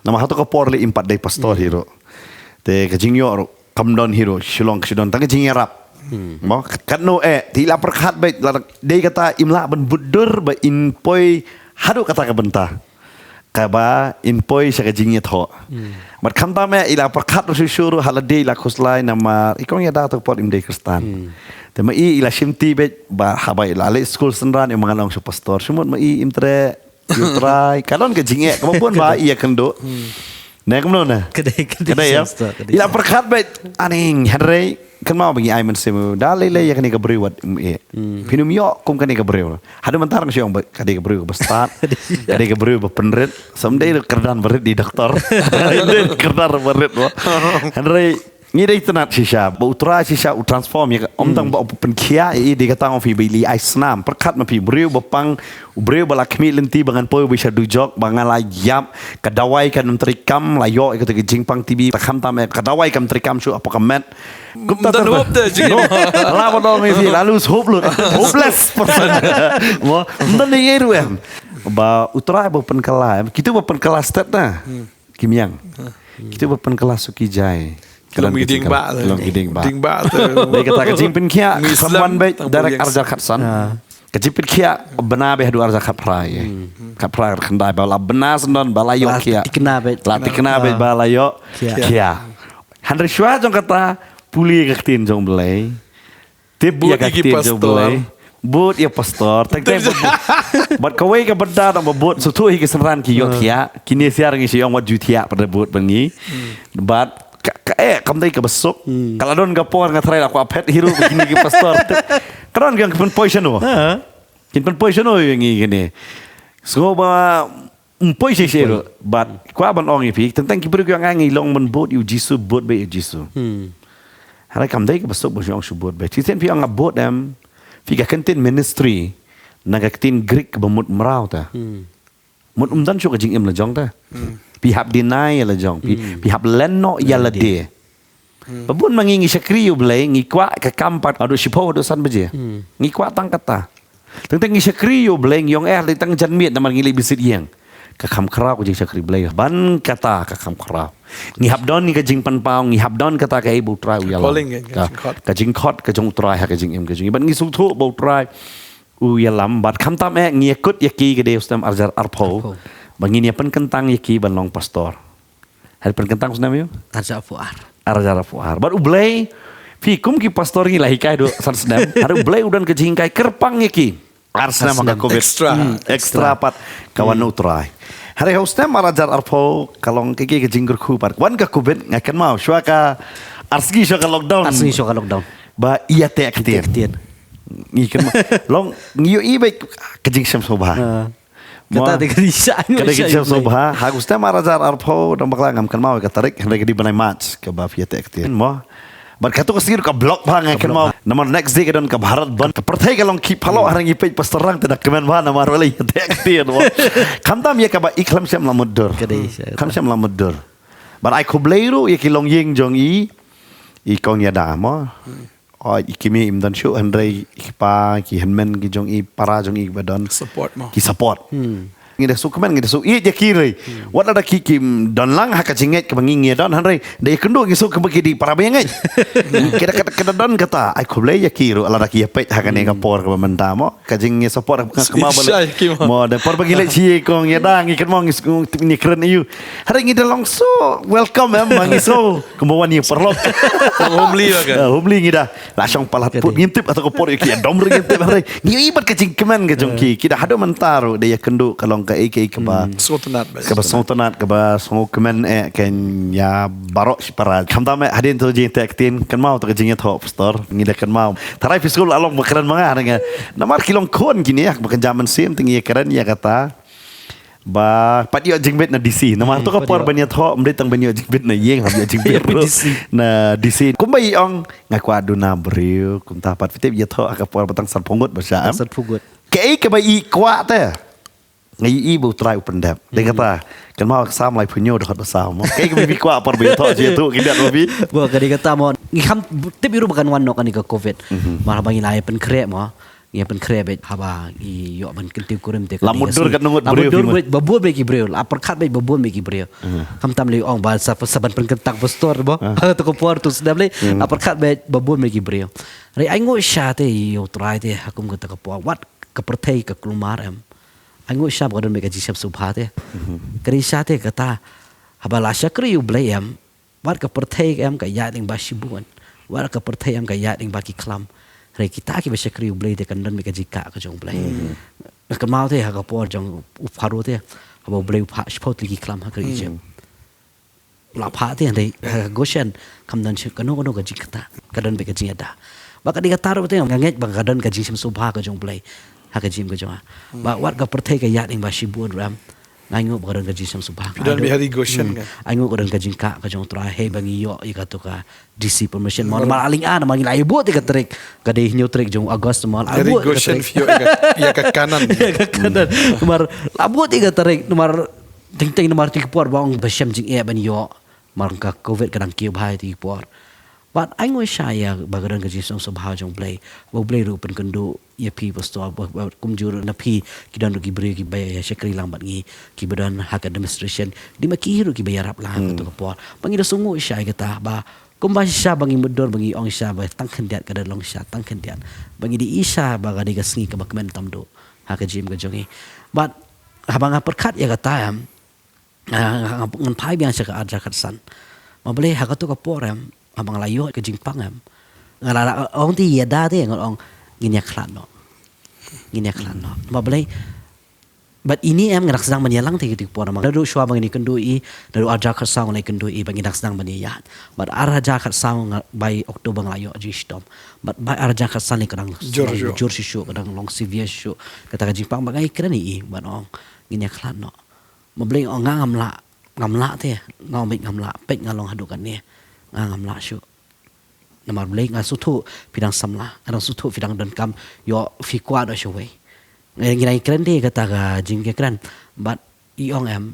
Namar hato ka por leh im pat dei pastor hi ruh. Te ka jingïoh ruh kam don hi ruh, shu long shu don tang ka jingïarap. Mo katno eh te i la pyrkhat beit la dei kata im lah ban bud dur ba in poi haduh kata ka bynta. Kaba in poi sha ka jingïathoh. Bad khamtam eh i la pyrkhat ruh shuh shuh ruh ha lade i la khuslai namar i kong ïada to ka por im dei Khristan. Te ma i i la shimti beit ba haba i la leit skul synran i ma ngan ong sha pastor. Shu mut ma i im treh ïa U Trai. Ka don ka jingeh kaba bun ba i ïakynduh. Ne kumno ne? Ka dei, ka dei, ka dei ïa. I la pyrkhat beit aning hynrei kynmaw ba ngi ai mynsiem da lei lei ïa kane ka briew wat um eh. Phin ym ïoh kum kane ka briew. Haduh mynta nga shu ong ba ka dei ka briew kaba stad. Ka dei ka briew ba pynrit. Someday ruh kyrdan ba rit di doktor. Someday ruh kyrdan ba rit mo. Hynrei ngi dei tynnat shisha ba U Trai shisha u transform ïa ka, ym tang ba u pynkhiah ïa i dei ka tang ong phi ba i ai snam. Pyrkhat ma phi briew ba pang, u briew ba la khmih lynti ba ngan poi ba sha dujok ba nga la ïap, ka dawai kan ym treikam, la ïoh ïa kata ka jingpang T B, ta khamtam eh ka dawai kam treikam shuh hapoh ka met. Kumta. Ym don hope te jingim. La ba dong ïa phi la lose hope lut. Hopeless person. Mo, ym don ïa ruh em. Ba U Trai ba pynkylla em. Kito ba pynkylla stet na. Ki miang. Kito ba pynkylla suki jai. Long ki ding ba. Long ki ding ba. Ding ba te. Dei kata ka jingpynkhiah. Ngi slem. Beit direct ar hajar khatsan. Ka jingpynkhiah bna beit haduh ar hajar khatphra. Khatphra khatkhyndai ba la bna syndon ba la ïoh khiah. La tikna beit. La tikna beit ba la ïoh khiah. Hynrei shuwa jong kata pule ka ktien jong Blei. Tip ïa ka ktien jong Blei. Bud ïa pastor, teng teng bud. Bad kawei ka bynta naba bud, sngewthuh hi ki synran ki ïohthiah, kine sha ngi shu ong wat ju thiah pat bud ban ngi. Bad ka, ka, eh, kam dei kaba suk. Ka la don ka por nga tharai la kwah phet hi ruh ba kine ki pastor. Ka don ka pynpoi shano. Kin pynpoi shano ïa ngi kine. Sngewbha ym poi shisha ruh. Bad kwah ban ong ïa phi, teng teng ki briew ki ong ngi long ban bud ïa u Jisu, bud beit ïa u Jisu. Hynrei kam dei kaba suk ban shu ong shu bud beit. Shisien phi ong nga bud em. Phi ka kyntien ministry na ka ktien Greek kaba mut mraw ta. Mut ym don shuh ka jingim la jong ta. Phi hap deny ïa la jong. Phi, phi hap len noh ïa lade. Ba bun ma ngi ngi shakri ïa u Blei, ngi kwah ka kam pat haduh shiphew haduh san baje. Ngi kwah tang kata. Teng teng ngi shakri ïa u Blei, ngi ong eh, lei tang janmiet namar ngi leit bishit ïing. Ka kham khraw ka jingshakri Blei. Ban kata ka kham khraw. Ngi hap don ngi ka jingpynpaw, ngi hap don kata kaei ba u Trai u ïalam. Calling, eh, ka, ka jingkhot. Ka jingkhot ka jong u Trai ha ka jingim ka jong ngi. Ban ngi sngewthuh ba u Trai u ïalam, bad khamtam eh ngi ïa kut ïa ki ka dei u snem arhajar arphew. Arphew. Ba ngin ïa pynkyntang ïa ki ban long pastor. Hynrei pynkyntang u snem ïa u? Arhajar arphew ar. Arhajar arphew ar. Bad u Blei, phi kum ki pastor ngi la hikai haduh san snem. Hynrei u Blei u don ka jinghikai kyrpang ïa ki. Ar snem ha ka covid. Extra. Extra pat ka wan u Trai. Hynrei ha u snem arhajar arphew ka long ka, ka, ka jingkyrkhu pat. Wan ka covid nga kynmaw shuwa ka ar sngi shuwa ka lockdown. Ar sngi shuwa ka lockdown. Ba ïa teh ktien. Ïa teh ktien. Ngi kynmaw. Long ngi ïohi beit ka jingshem sngewbha. Kata dei ka dei sha, ka dei ka dei sha sha sha sha. Ha u snem arhajar arphew dang bakla ngam kynmaw ka tarik, hynrei ka dei bnai March kaba phi ïa teh ktien mo. Bad katu ka sngi ka block bha nga kynmaw. Namar next day ka don ka Bharat Bandh, ka pyrthei ka long khih phalok, hynrei ngi peit pastor rang te da kmen bha namar balei ïa teh ktien mo. Khamtam ïa kaba i khlem shym la mutdur. Ka dei sha. Khlem shym la mutdur. Bad ai khublei ruh ïa ki longïing jong i, i kong Ïada mo. Oh, i kmie im don shuh, hynrei i kpa, ki hynmen ki jong i, para jong i ba don. Support mo. Ki support. Ngi da sngewkmen, ngi da sngewieit ïa ki re. Wat lada ki kim don lang ha ka jingngeit kaba ngi ngi don, hynrei da ïakynduh ngi sngew kaba ki dei para ba ïa ngeit. Ki da, ki da, ki da don kata, ai khublei ïa ki ruh lada ki ïa peit ha kane ka por kaba mynta mo. Ka jingsupport ka kynmaw ba leh. Mo, da por ba ngi leit sha kong Ïada ngi kynmaw ngi sngew tip ngi kren ïa u. Hynrei ngi da long so welcome em, ma ngi so kumba wan ïa paralok. Homely ba ka. Homely ngi da. La shong palat put ngim tip ata ka por ïa ki dom ring ngim tip hynrei. Ngi i bad ka jingkmen ka jong ki. Ki da haduh mynta ruh da ïakynduh ka long kaei kaei kaba. Sngewtynnat ba. Kaba sngewtynnat kaba sngewkmen eh kane ïa baroh shi para. Khamtam eh hadien to jingteh ktien kynmaw to ka jingïathoh pastor. Ngi da kynmaw. Tharai phi sngewlong ba kren ma nga, nga. Namar ki long khun kine, ba kynja mynsiem te ngi ïa kren ïa kata. Ba pat ïoh jingbit na D C. Namar to ka por ban ïathoh, ym dei tang ban ïoh jingbit na ïing, hap ïoh jingbit ruh na D C. Kumba i ong, nga kwah duna briew, kumta pat phi tip ïathoh ha ka por ba tang sanphew ngut ba shah. Sanphew ngut. Kaei kaba i kwah te. Nga ïohi ba u Trai u pyndep. Dei kata, kynmaw ka Salm laiphew hynñiew dkhot ba saw mo. Kaei kaba phi kwah por ba ïathoh jingïathuhkhyndiat ma phi. Ba ka dei kata mo. Ngi kham tip ïa ruh ba kan wan noh kane ka covid. Mar haba ngi la ïa pynkhreh mo. Ngi ïa pynkhreh beit haba ngi ïoh ban kyntiew kurim te. La mutdur katno ngut briew. La mutdur beit ba bun beit ki briew. La pyrkhat beit ba bun beit ki briew. Khamtam lei ong ba sa, sa ban pynkyntang pastor mo. Ha to ka por to sdang lei. La pyrkhat beit ba bun beit ki briew. Hynrei ai nguh sha te ïa u Trai te ha kum kata ka por. Wat ka pyrthei ka kulmar em. Ai nguh sha ba ka don beit ka jingshem sngewbha te. Ka dei sha te kata haba la shakri ïa u Blei em. Wat ka pyrthei ka em ka ïaid lyngba shibun. Wat ka pyrthei em ka ïaid lyngba ki khlam. Hynrei kita kiba shakri ïa u Blei te kan don beit ka jingkah ka jong u Blei. Nga kynmaw te ha ka por jong u Pharaoh te haba u Blei u phah shiphew tylli ki khlam ha ka ri Egypt. La phah te hynrei ha Goshen kam don shuh kano kano ka jingkata, ka don beit ka jingïada. Ba ka dei kata ruh te nga ngeit ba ka don ka jingshem sngewbha ka jong u Blei ha ka jingim ka jong nga. Ba wat ka pyrthei ka ïaid lyngba shibun ruh em. Nga ainguh ba ka don ka jingshem sngewbha. Phi don beit ha ri Goshen ka. Ainguh ka don ka jingkah ka jong u Trai hei ba ngi ïoh ïa kato ka D C permission. Namar la lynga namar ngi la ïa bud ïa ka tarik. Ka dei hynñiew tarik jong u August namar la bud ïa ka tarik. Ha ri Goshen phi ïoh ïa ka, ïa ka Kanan. Ïa ka Kanan. Namar la bud ïa ka tarik namar teng teng namar te ki por ba ong ba shem jingeh ban ïoh. Namar ka covid ka dang kiew bha te ki por. Bad ainguh sha ïa ba ka don ka jingshem sngewbha jong u Blei. Ba u Blei ruh u pynkynduh ïa phi pastor ba, ba kumjuh ruh na phi ki don ruh ki briew kiba ïa shakri lang bad ngi kiba don ha ka administration. Dei ma ki ruh kiba ïarap lang ha kato ka por. Ba ngi da sngewnguh sha ïa kata ba kumba shisha ba ngi mutdur ba ngi ong shisha ba tang khyndiat ka da long shisha tang khyndiat. Ba ngi da i shisha ba ka dei ka sngi kaba kmen tam duh ha ka jingim ka jong ngi. Bad haba nga pyrkhat ïa kata em, Ah, nga, nga, ngan phai biang sha ka arhajar khatsan. Ma balei ha kato ka por em, haba nga la ïoh ka jingpang em. Nga la, la ong te ïada te ngan ong ngin ïa khlad noh. Ngin ïa khlad noh. Namar balei, bad ine em nga dang sdang ban ïalang te ki por namar. Naduh shuwa ba ngin ïakynduh i, naduh ar hajar khatsaw nga la ïakynduh i, ba ngin dang sdang ban ïaid. Bad ar hajar khatsaw nga, bai October nga la ïoh jingshitom. Bad bai ar hajar khatsan ka dang jur shuh, ka dang long severe shuh. Kata ka jingpang ba nga ïakren i, bad ong, ngin ïa khlad noh. Namar balei ong nga ngam lah, ngam lah te, nga ong beit ngam lah, peit nga long haduh kane, nga ngam lah shuh. Namar balei nga sngewthuh phi dang samla, nga dang sngewthuh phi dang donkam, ïoh phi kwah noh shawei. Nga ngi nang kren te kata ka jingkren, bad i ong em,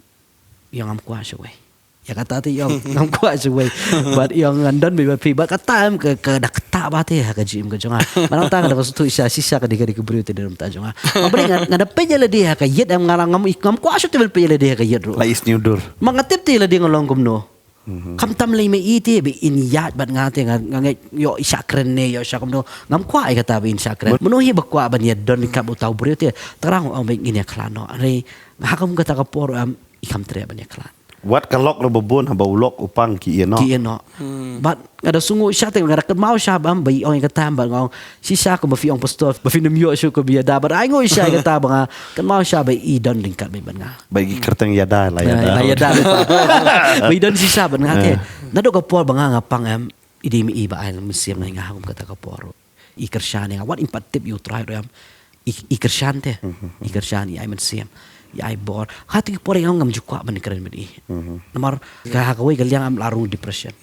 i ong ngam kwah shawei. Ïa kata te i ong ngam kwah shawei. Bad i ong ngan don beit bad phi, bad kata em ka, ka da kata ba te ha ka jingim ka jong nga. Bad nangta nga da sngewthuh shisha, shisha ka dei ka dei ka briew te da rum ta jong nga. Namar balei nga, nga da peit ïa lade ha ka ïit em nga ngam, ngam kwah shuh te ban peit ïa lade ha ka ïit ruh. La i sniewdur. Ma nga tip te lade nga long kumno. Khamtam lei ma i te ba in ïaid bad nga te nga, nga ngeit ïoh i shah kren ne ïoh shah kumno. Ngam kwah ïa kata ba in shah kren. Mano hi ba kwah ban ïa don ryngkat bad uta u briew te. Tang ba ong ba ngin ïa khlad noh. Hynrei ha kum kata ka por em i kham treh ban ïa khlad. Wat ka lok ruh ba bun haba u lok u pang ki ïa noh. Ki ïa noh. Bad nga da sngew shisha te nga da kynmaw shisha ba em ba i ong ïa kata em bad nga ong shisha kumba phi ong pastor ba phin ym ïoh shuh kumba ïada bad ai nguh shisha ïa kata ba nga kynmaw shisha ba i don ryngkat bad nga. Ba i kyrteng ïada la ïada. La ïada. Ba i don shisha bad nga te. Naduh ka por ba nga nga pang em i dei ma i ba ai mynsiem na nga ha kum kata ka por. I kyrshan ïa nga wat im pat tip ïa u Trai ruh em. I, i kyrshan te. I kyrshan i ai mynsiem. I ai bor. Ha tu ki por ïa nga ngam ju kwah ban kren bad i. Namar ka ha kawei ka liang em la rung depression.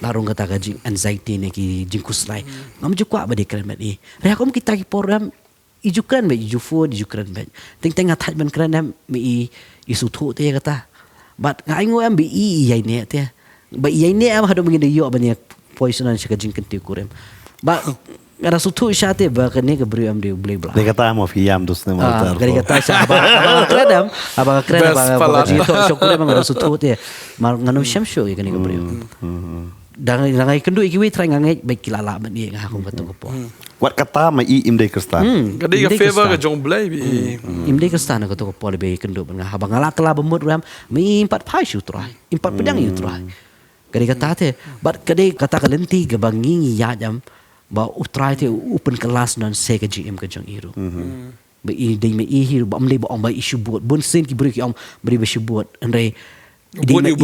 La rung kata ka jing anxiety ne ki jingkhuslai. Ngam ju kwah ban kren bad i. Hynrei ha kum kita ki por em i ju kren bad i ju phone i ju kren bad. Teng teng nga thait ban kren em ma i i sngewthuh te ïa kata. Bad nga ai nguh em ba i i ïai neh te. Ba i ïai neh em haduh ba ngin da ïoh ban ïa poi sha ka jingkyntiew kurim. Ba nga da sngewthuh shisha te ba kane ka briew em dei u Blei Blei. Dei kata mo phi ïam dus ne mo. Ah, kane kata shisha haba, haba nga kren em, haba nga kren, haba nga kren, haba nga jingïatoh sha u kurim nga da sngewthuh te. Mar ngan ym shem shuh ïa kane ka briew. Da nga, da nga ïakynduh ïa kiwei trai nga ngeit ba ki la lah ban ïa nga ha kum kata ka por. Wat kata ma i im dei Khristan. Ka dei ka favor ka jong Blei ba i. Im dei Khristan ha kata ka por ba i ïakynduh bad nga haba nga la kylla ba mut ruh em ma i im pat phai sha u Trai. Im pat pdiang ïa u Trai. Ka dei kata te, bad ka dei kata ka lynti kaba ngi ngi ïaid em, ba u Trai te u pynkylla shuh noh sa ka jingim ka jong i ruh. Ba i dei ma i hi ruh, ba ym dei ba ong ba i shu bud. Bun sien ki briew ki ong ba dei ba shu bud. Hynrei i dei ma i,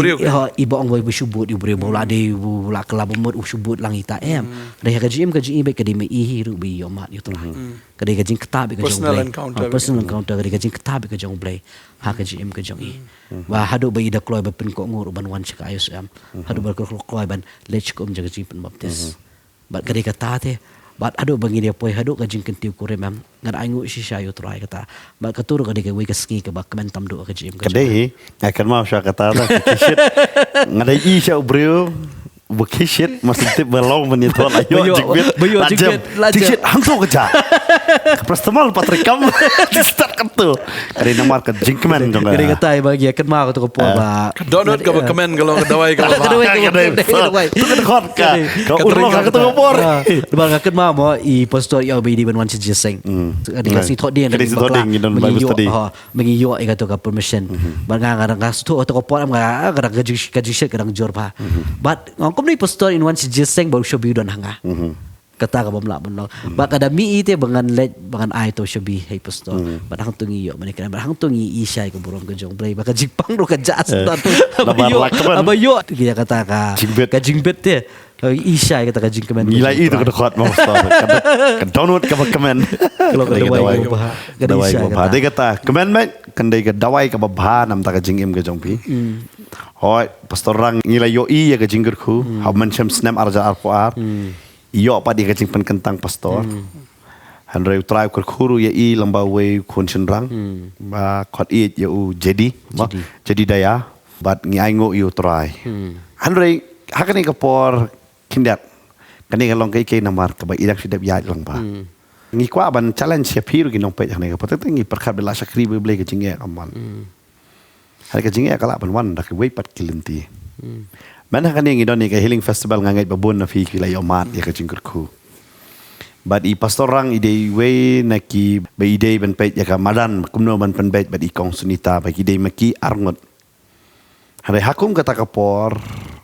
i ba ong ba shu bud, i briew ba u la dei, u la kylla ba mut u shu bud lang ita em. Hynrei ha ka jingim ka jong i ba ka dei ma i hi ruh ba i ïohmad ïa u Trai. Ka dei ka jingktah bad ka jong u Blei. Personal encounter, ka dei ka jingktah bad ka jong u Blei. Ha ka jingim ka jong i. Ba haduh ba i da kloi ban pynkohnguh ruh ban wan sha ka I S M. Haduh ba kloi ban leit sha ka um jong ka jingpynbaptis. Bad ka dei kata te. Bad haduh ba ngin ïa poi haduh ka jingkyntiew kurim em. Nga da ai nguh shisha ïa u Trai kata. Bad kata ruh ka dei kawei ka sngi kaba kmen tam duh ka jingim ka jong nga. Ka dei hi. Nga kynmaw sha kata ta ki shit. Nga da i sha u briew. Ba ki shit, mas tip ba long ban ïa thon ayo jingbit. Ba ïoh jingbit la jam. Ki shit hangto ka ja. Ka paracetamol pat treikam. Ki start kato. Ka dei namar ka jingkmen jong ka. Ka dei kata ba ngi kynmaw kato ka por ba. Ka donut kaba kmen ka long ka dawai kaba. Ka dawai kaba kmen. Tu ka dkhot ka. Ka urlong kato ka por. Ba nga kynmaw mo i pastor ïa ba i dei ban wan sha Jingïaseng. Ka dei ka sngi Thohdieng. Ka dei sngi Thohdieng ngi don Bible study. Ba ngi ïoh ïa kato ka permission. Bad nga, nga, nga sngewthuh kato ka por em nga, nga, ka jing, ka jingshet ka dang jur bha. Bad nga ong kumno i pastor in wan sha Jingïaseng ba u shabi u don ha nga. Kata ka bym lah ban long. Bad ka da mih i te ba ngan leit ba ngan ai to shabi ha i pastor. Bad hangto ngi ïoh mane kren bad hangto ngi i shai ka burom ka jong Blei ba ka jingpang ruh ka jah sdang. Ba ïoh, ba ïoh ki ïa kata ka jingbit, ka jingbit te. I shai kata ka jingkmen. Ngi la i tu ka dkhot mo pastor. Ka download kaba kmen. Ka dei ka dawai kaba bha. Dei kata kmen met kan dei ka dawai kaba bha namar ka jingim ka jong phi. Hoi pastor Rang ngi la ïoh i ïa ka jingkyrkhu ha u mynshem snem ar hajar arphew ar. Ïoh pat ïa ka jingpynkyntang pastor. Hynrei u Trai u kyrkhu ruh ïa i lyngba uwei u khun shynrang ba khot ïeit ïa u Jedi. Jedi Daya. Bad ngi ainguh ïa u Trai. Hynrei ha kane ka por khyndiat. Kane ka long kaei kaei namar kaba i dang shu dep ïaid lang ba. Ngi kwah ban challenge ïa phi ruh ki nongpeit ha kane ka por. Teng teng ngi pyrkhat ba la shakri Blei ka jingeh ka mon. Hynrei ka jingeh ka lah ban wan da kiwei pat ki lynti. Mynta ha kane ngi don ïa ka healing festival nga ngeit ba bun na phi ki la ïohmad ïa ka jingkyrkhu. Bad i pastor Rang i dei iwei na ki ba i dei ban peit ïa ka madan kumno ban pynbeit bad i kong Sunita ba ki dei ma ki arngut. Hynrei ha kum kata ka por,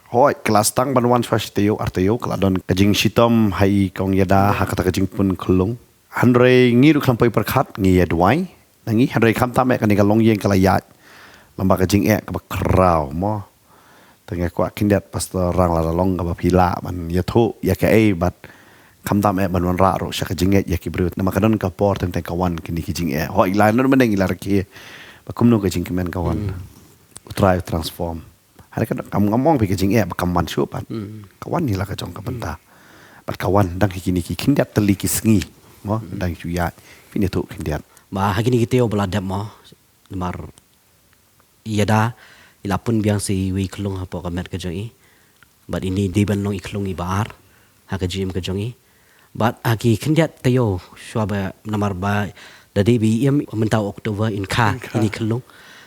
hoi, ka la sdang ban wan shuwa shi taïew, ar taïew, ka la don ka jingshitom ha i kong Ïada, ha kata ka jingpynkhlung. Hynrei ngi ruh khlem poi pyrkhat ngi ïa duwai na ngi, hynrei khamtam eh kane ka longïing ka la ïaid lem bad ka jingeh kaba khraw mo. Te nga kwah khyndiat Pastor Rang, lada long kaba phi lah ban ïathuh ïa kaei bad khamtam eh ban wanrah ruh sha ka jingngeit ïa ki briew, namar ka don ka por teng teng ka wan kine ki jingeh. Hooid, la nud mynne ngi la rakhe ba kumno ka jingkmen ka wan. U Trai u transform. Hynrei ka, kam, ngam ong phi ka jingeh ba kam wan shuh pat. Ka wan hi la ka jong ka bynta. Bad ka wan dang hi kine ki khyndiat tylli ki sngi mo, dang shu ïaid. Phin ïathuh khyndiat. Ba ha kine ki taïew ba la dep mo, namar ïada i la pun biang sa iwei i khyllung hapoh ka met ka jong i. Bad ine i dei ban long i khyllung iba ar ha ka jingim ka jong i. Bad ha ki khyndiat taïew shuwa ba, namar ba da dei ba i im mynta u October, in kha ine i khyllung.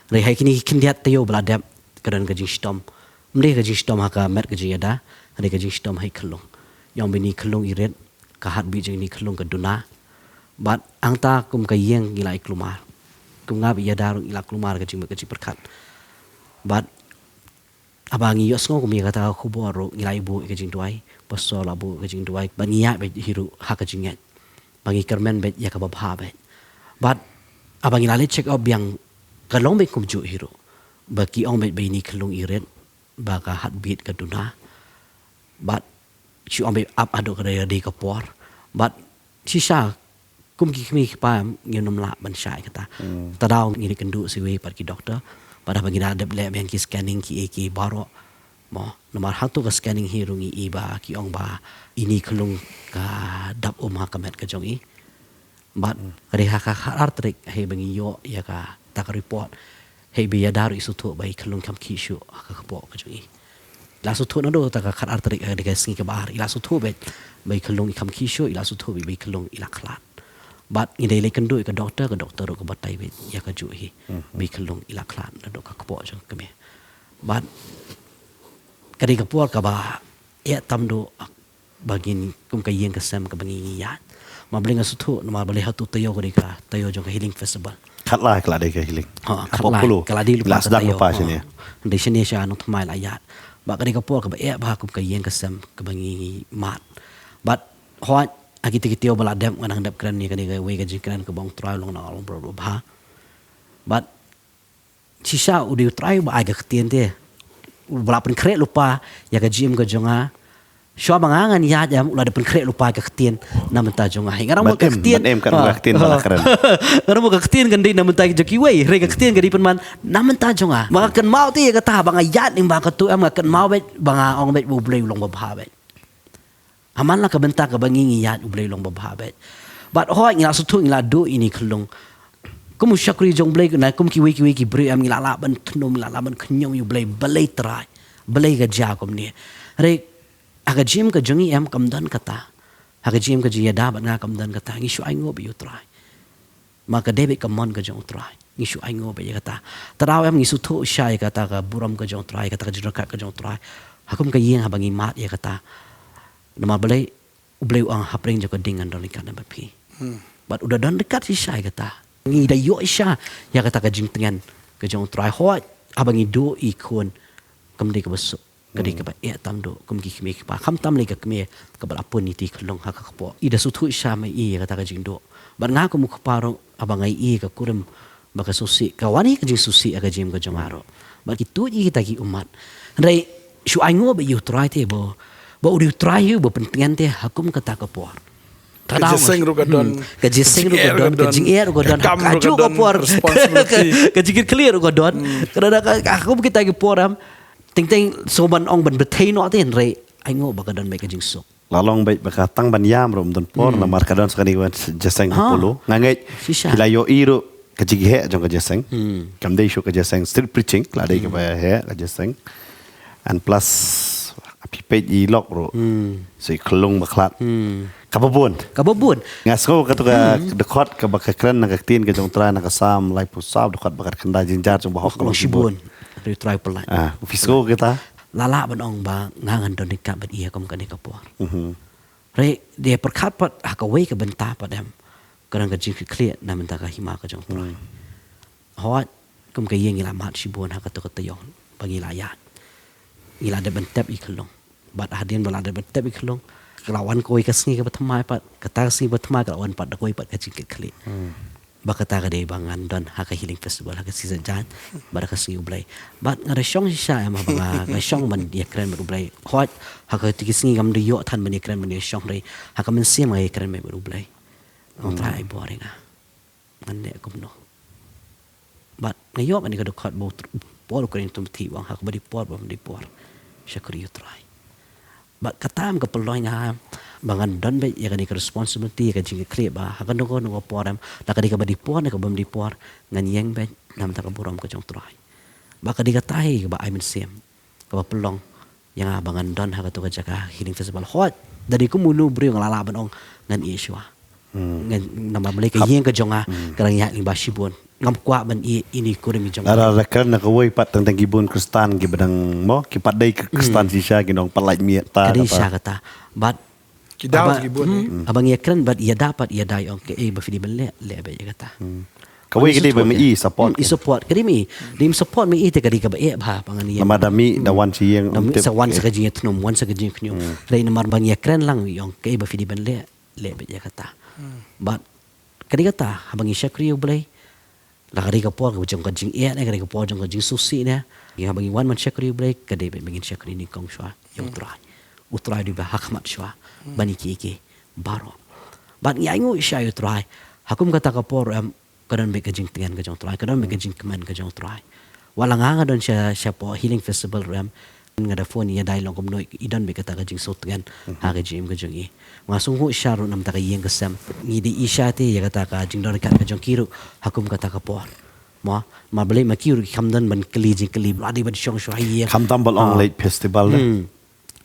Hynrei ha kine ki khyndiat taïew ba la dep ka don ka jingshitom. Ym dei ka jingshitom ha ka met ka jong ïada, hynrei ka jingshitom ha i khyllung. I ong ba ine i khyllung i rit, ka heartbeat jong ine i khyllung ka duna. Bad hangta kum ka ïing ngi la ïa kulmar. Kum nga bad ïada ruh ngi la kulmar ka jing, ka jingpyrkhat. Bad haba ngi ïohsngew kum ïa kata ka khubor ruh ngi la ïa buh ïa ka jingduwai, Pastor la buh ïa ka jingduwai. Bad ngi ïaid beit hi ruh ha ka jingngeit. Ba ngi kyrmen beit ïa kaba bha beit. Bad haba ngi la leit check up biang, ka long beit kumjuh hi ruh. Ba ki ong beit ba ine i khyllung i rit, ba ka heartbeat ka duna. Bad shu ong beit ap haduh ka dei, dei ka por. Bad shisha kum ki kmie ki kpa ngim lah ban shai kata. Te daw ngi ïakynduh sa iwei pat ki doktor. Bad haba ngi la dep leh biang ki scanning kiei kiei baroh mo, namar hato ka scanning hi ruh ngi i ba ki ong ba ine i khyllung ka dap um ha ka met ka jong i. Bad ka dei ha ka khatar tarik haba ngi ïoh ïa kata ka report, haba ïada ruh i sngewthuh ba i khyllung i kham khih shuh ha ka kpoh ka jong i. I la sngewthuh naduh kata ka khatar tarik, ka dei ka sngi kaba ar, i la sngewthuh beit ba i khyllung i kham khih shuh, i la sngewthuh beit ba i khyllung i la khlad. Bad ngi dei leit kynduh ïa ka doktor, ka doktor ruh ka batai beit ïa kajuh hi ba i khyllung i la khlad naduh ka kpoh jong ka kmie. Bad ka dei ka por kaba eh tam duh ba ngin kum ka ïing ka sem kaba ngi ïaid. Ma balei nga sngewthuh, namar balei hato taïew ka dei ka taïew jong ka Healing Festival. Khatlai ka la dei ka Healing. Ha, khatlai ka la dei lypa ka taïew. Dei shane sha Nongthymmai la ïaid. Bad ka dei ka por kaba eh bha kum ka ïing ka sem kaba ngi mad. Bad hooid, ha kita ki taïew ba la dep nga dang dep kren ïa kane kawei ka jingkren kaba ong Trai long na long bro bha. Bad shisha u dei u Trai uba ai ka ktien te. Uba la pynkhreh lypa ïa ka jingim ka jong nga. Shuwa ba nga ngan ïaid em u la dep pynkhreh lypa ïa ka ktien na bynta jong nga. Nga dang mut ka ktien, nga dang mut ka ktien kan dei na bynta jong kiwei, hynrei ka ktien ka dei pynban na bynta jong nga. Ba nga kynmaw te ïa kata ba nga ïaid lyngba katu em, nga kynmaw beit ba nga ong beit ba U Blei u long babha beit. Ha man la ka bynta kaba ngi ngi ïaid, U Blei u long babha beit. Bad hooid ngi la sngewthuh, ngi la duh ïa ine i khyllung. Kum u shakri jong U Blei, na kum kiwei kiwei ki briew em, ngi la lah ban thnum, ngi la lah ban khñium ïa U Blei, balei Trai, balei ka jia kumne. Hynrei ha ka jingim ka jong ngi em kam don kata. Ha ka jingim ka jong ïada bad nga kam don kata. Ngi shu ainguh beit ïa U Trai. Ma ka dei beit ka mon ka jong U Trai. Ngi shu ainguh beit ïa kata. Te daw em ngi sngewthuh shisha ïa kata ka burom ka jong U Trai, kata ka jingryngkat ka jong U Trai. Ha kum ka ïing haba ngi mad ïa kata. Namar balei, U Blei u ong, hapdeng jong ka ding ngan don ryngkat bad phi. Bad u da don ryngkat shisha ïa kata. Ngi da ïoh shisha ïa kata ka jingtngen ka jong U Trai. Hooid, haba ngi duh ïa i khun, kam dei kaba suk. Ka dei kaba eh tam duh kum ki kmie ki kpa. Khamtam lei ka kmie kaba la pun ïa ine i khyllung ha ka kpoh. I da sngewthuh shisha ma i ïa kata ka jingduh. Bad nga kum u kpa ruh haba nga ïohi ïa ka kurim ba ka sngewsih, ka wan hi ka jingsngewsih ha ka jingim ka jong nga ruh. Bad ki tuid ïa kita ki ummat. Hynrei shu ainguh beit ïa U Trai te ba, ba u dei U Trai hi uba pyntngen te ha kum kata ka por. Ka jingïaseng ruh ka don. Ka jingïaseng ruh ka don, ka jingeh ruh ka don, ka kam ruh ka don, ka jingkitkhlieh ruh ka don. Ka don ka, ka kum kita ki por em. Teng teng sngewbha ban ong ban bthei noh te, hynrei ainguh ba ka don beit ka jingsuk. La long beit ba ka tang ban ïam ruh ym don por namar ka don sa kane ka jingïaseng ha polo. Nga ngeit phi la ïohi ruh ka jingheh jong ka jingïaseng. Kam dei shuh ka jingïaseng street preaching, la dei kaba heh ka jingïaseng. And plus phi peit ïa i lok ruh. Sa i khyllung ba khlad. Kaba bun. Kaba bun. Nga sngew katu ka dkhot kaba ka kren na ka ktien ka jong U Trai na ka Salm laiphew saw, dkhot ba khatkhyndai, jingjar jong u bahok ka long shibun. Hynrei U Trai u pyllait. Ah, phi sngew kata? La lah ban ong ba nga ngan don ryngkat bad i ha kum kane ka por. Hynrei da pyrkhat pat ha kawei ka bynta pat em, ka don ka jingkitkhlieh na bynta ka hima ka jong U Trai. Hooid, kum ka ïing ngi la mad shibun ha katu ka taïew ba ngi la ïaid. Ngi la dep ban tep ïa i khyllung. Bad hadien ba la dep ban tep ïa i khyllung, ka la wan kawei ka sngi kaba thymmai pat, kata ka sngi ba thymmai ka la wan pat da kawei pat ka jingkitkhlieh. Ba kata ka dei ba ngan don ha ka healing festival ha ka sngi Saitjaiñ bad ha ka sngi U Blei. Bad nga da shong shisha em haba nga, nga shong ban ïakren bad U Blei. Hooid, ha kata ka sngi ngam da ïoh than ban ïakren ban ïashong, hynrei ha ka mynsiem nga ïakren bad U Blei. Ong, Trai, ai bor ïa nga. Ngan leh kumno? Bad nga ïoh kane ka dkhot ba u tr-, Paul u kren ïa u Timothi, u ong ha kaba dei por, ba ym dei por, shakri ïa u Trai. Bad kata em ka pynlong ïa nga ba ngan don beit ïa kane ka responsibility, ïa ka jingkitkhlieh ba ha kano kano ka por em, la ka dei kaba dei por ne kaba ym dei por, ngan ïeng beit na ka bynta ka burom ka jong u Trai. Bad ka dei kata hi kaba ai mynsiem, kaba pynlong ïa nga ba ngan don ha kato ka jaka healing festival. Hooid, da dei kum uno u briew nga la lah ban ong ngan ïeh shuwa. Ngan, namar balei ka ïing ka jong nga ka dang ïaid lyngba shibun. Ngam kwah ban ïeh ïa ine i kurim i jong nga. Lada kren na kawei pat, teng teng ki bun Khristan kiba dang mo, ki pat dei ki Khristan shisha, ki nong pyllait miet ta. Ka dei shisha kata. Bad ki daw haba, ki bun, eh, haba ngi ïakren bad ïada pat ïada, ong, kaei ba phi dei ban leh, leh beit ïa kata. Kawei ka dei ba ma i support. Hmm, i support. Ka dei ma i. Dei im support ma i te ka dei kaba eh bha ba ngan ïeng. Namar da mih, da wan sha ïing, da mih, sa wan sa ka jingïathnum, wan sa ka jingïathnum. Hynrei namar ba ngi ïakren lang, i ong kaei ba phi dei ban leh, leh beit ïa kata. Bad ka dei kata, haba ngi shakri ïa U Blei, la ka dei ka por ka jong ka jingeh ne ka dei ka por jong ka jingsngewsih ne, haba ngi wan ban shakri ïa U Blei, ka dei beit ba ngin shakri nyngkong shuwa ïa U Trai. U Trai u dei ba ha khmat shuwa ban ïa kiei kiei baroh. Bad ngi ainguh shisha ïa U Trai, ha kum kata ka por em, ka don beit ka jingtngen ka jong U Trai, ka don beit ka jingkmen ka jong U Trai. Wat la nga nga don sha, shapoh healing festival ruh em, nga da phone ïada, i long kumno, i don beit kata ka jingsngewtngen ha ka jingim ka jong i. Nga sngewnguh shisha ruh namar ka ïing ka sem. Ngi dei i shisha te ïa kata ka jingdon ryngkat ka jong ki ruh ha kum kata ka por. Mo, namar balei ma ki ruh ki kham don ban kylli jingkylli, la dei ban shong shuwa ha ïing. Khamtam ba long leit festival da. Hmm.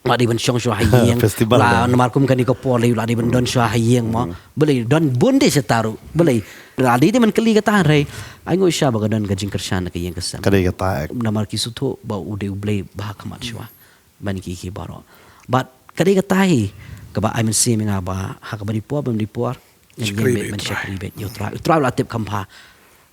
La dei ban shong shuwa ha ïing. Festival da. Namar kum kane ka por lei la dei ban don shuwa ha ïing mo. Balei don bun de shata ruh. Balei la dei te ban kylli kata, hynrei ainguh shisha ba ka don ka jingkyrshan na ka ïing ka sem. Ka dei kata, eh. Namar ki sngewthuh ba u dei U Blei ba ha khmat shuwa ban ïa kiei kiei baroh. Bad ka dei kata hi kaba ai mynsiem ïa nga ba ha kaba dei por ba ym dei por, ngan ïeng beit ban shakri beit ïa U Trai. U Trai u la tip kham bha.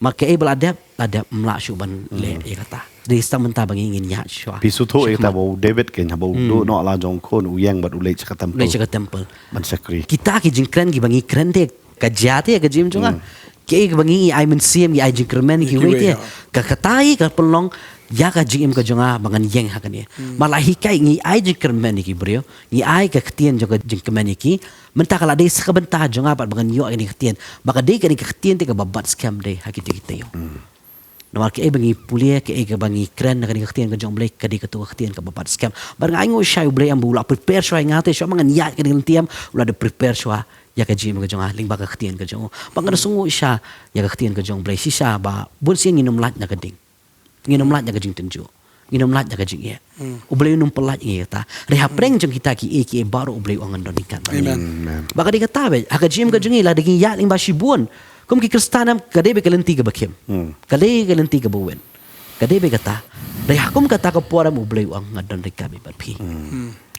Ma kaei ba la dep, la dep, ym lah shuh ban leh ïa kata. Dei tang mynta ba ngi ngin ïaid shuwa. Phi sngewthuh ïa kata ba u David kein haba u duh noh la jong u khun, u ïeng bad u leit sha ka temple. Leit sha ka temple. Ban shakri. Kita ki jingkren kiba ngi kren te, ka jia te ka jingim jong nga. Kiei kiba ngi ai mynsiem, ngi ai jingkyrmen kiwei te. Ka kata hi ka pynlong ïa ka jingim ka jong nga ba ngan ïeng ha kane. Ma la hikai ngi ai jingkyrmen ïa ki briew, ngi ai ka ktien jong ka jingkmen ïa ki, mynta ka la dei sa ka bynta jong nga pat ba ngan ïoh ïa kane ka ktien. Ba ka dei kane ka ktien te kaba bat skhem dei ha kita ki taïew. Namar kaei ba ngi pule, kaei kaba ngi kren na kane ka ktien ka jong U Blei, ka dei kato ka ktien kaba bat skhem. Bad nga ainguh shisha ïa U Blei em ba u la prepare shuwa ïa nga te, shuwa ma ngan ïaid kane ka lynti em, u la dep prepare shuwa ïa ka jingim ka jong nga lyngba ka ktien ka jong u. Bad nga da sngewnguh shisha ïa ka ktien ka jong U Blei, shisha ba bun sien ngin ym lait na ka ding. Ngin ym lait na ka jingtynjuh. Ngin ym lait na ka jingeh. U Blei un ym pyllait ïa ngi kata. Hynrei hapdeng jong kita kiei kiei baroh U Blei u ong ngan don ryngkat bad ngi. Amen. Ba ka dei kata beit, ha ka jingim ka jong ngi lada ngi ïaid lyngba shibun kum ki Khristan em, ka dei beit ka lynti kaba khim. Ka dei ka lynti kaba win. Ka dei beit kata. Hynrei ha kum kata ka por em U Blei u ong ngan don ryngkat beit bad phi.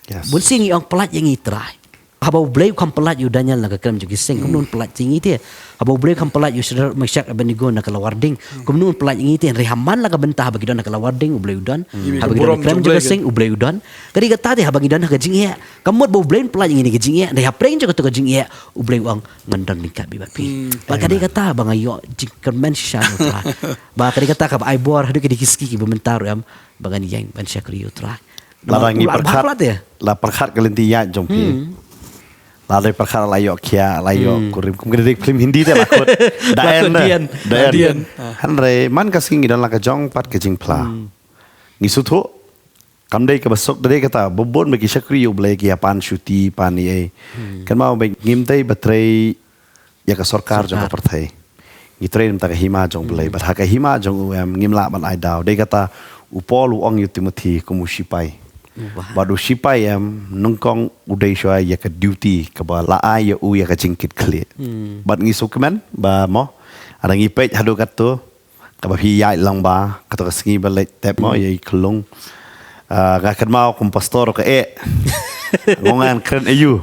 Yes. Bun sien ngi ong pyllait ïa ngi Trai. Haba U Blei u kham pyllait ïa u Daniel na ka krem jong ki sing, kumno un pyllait ïa ngi te? Haba U Blei u kham pyllait ïa u Shadrach, Meshach, Abednego na ka lawar ding, kumno un pyllait ïa ngi te? Hynrei ha man la ka bynta haba ki don na ka lawar ding, U Blei u don. Haba ki don na ka krem jong ka sing, U Blei u don. Ka dei kata te haba ngi don ha ka jingeh, ka mut ba U Blei un pyllait ïa ngi na ka jingeh, hynrei hapdeng jong kato ka jingeh U Blei u ong ngan don ryngkat beit bad phi. Bad ka dei kata ba nga ïoh jingkyrmen shisha na U Trai. Ba ka dei kata kaba ai bor haduh ki dei ki sngi kiba mynta ruh em ba ngan ïeng ban shakri ïa U Trai. Lada ngi pyrkhat, la pyrkhat ka lynti ïaid jong phi. La dei pyrkhat la ïoh khia, la ïoh kurim. Kum ka dei film Hindi te la khut. Da en, da en. Hynrei man ka sngi ngi don la ka jong pat ka jingphla. Ngi sngewthuh kam dei kaba suk, da dei kata ba bun ba ki shakri ïa U Blei ki ïa pan shuti pan ei ei. Kynmaw ba ngim dei ba trei ïa ka sorkar jong ka pyrthei. Ngi trei na ka hima jong U Blei, bad ha ka hima jong u em ngim lah ban ai daw. Dei kata u Paul u ong ïa u Timothi kum u sipai. Bad u sipai em nyngkong u dei shuwa ïa ka duty kaba la ai ïa u ïa ka jingkitkhlieh. Bad ngi sngewkmen ba mo, lada ngi peit haduh katto, kaba phi ïaid lang ba, kato ka sngi ba leit tep mo ïa i khyllung. Ah, nga kynmaw kum pastor ka eh. Nga ong ngan kren aïu.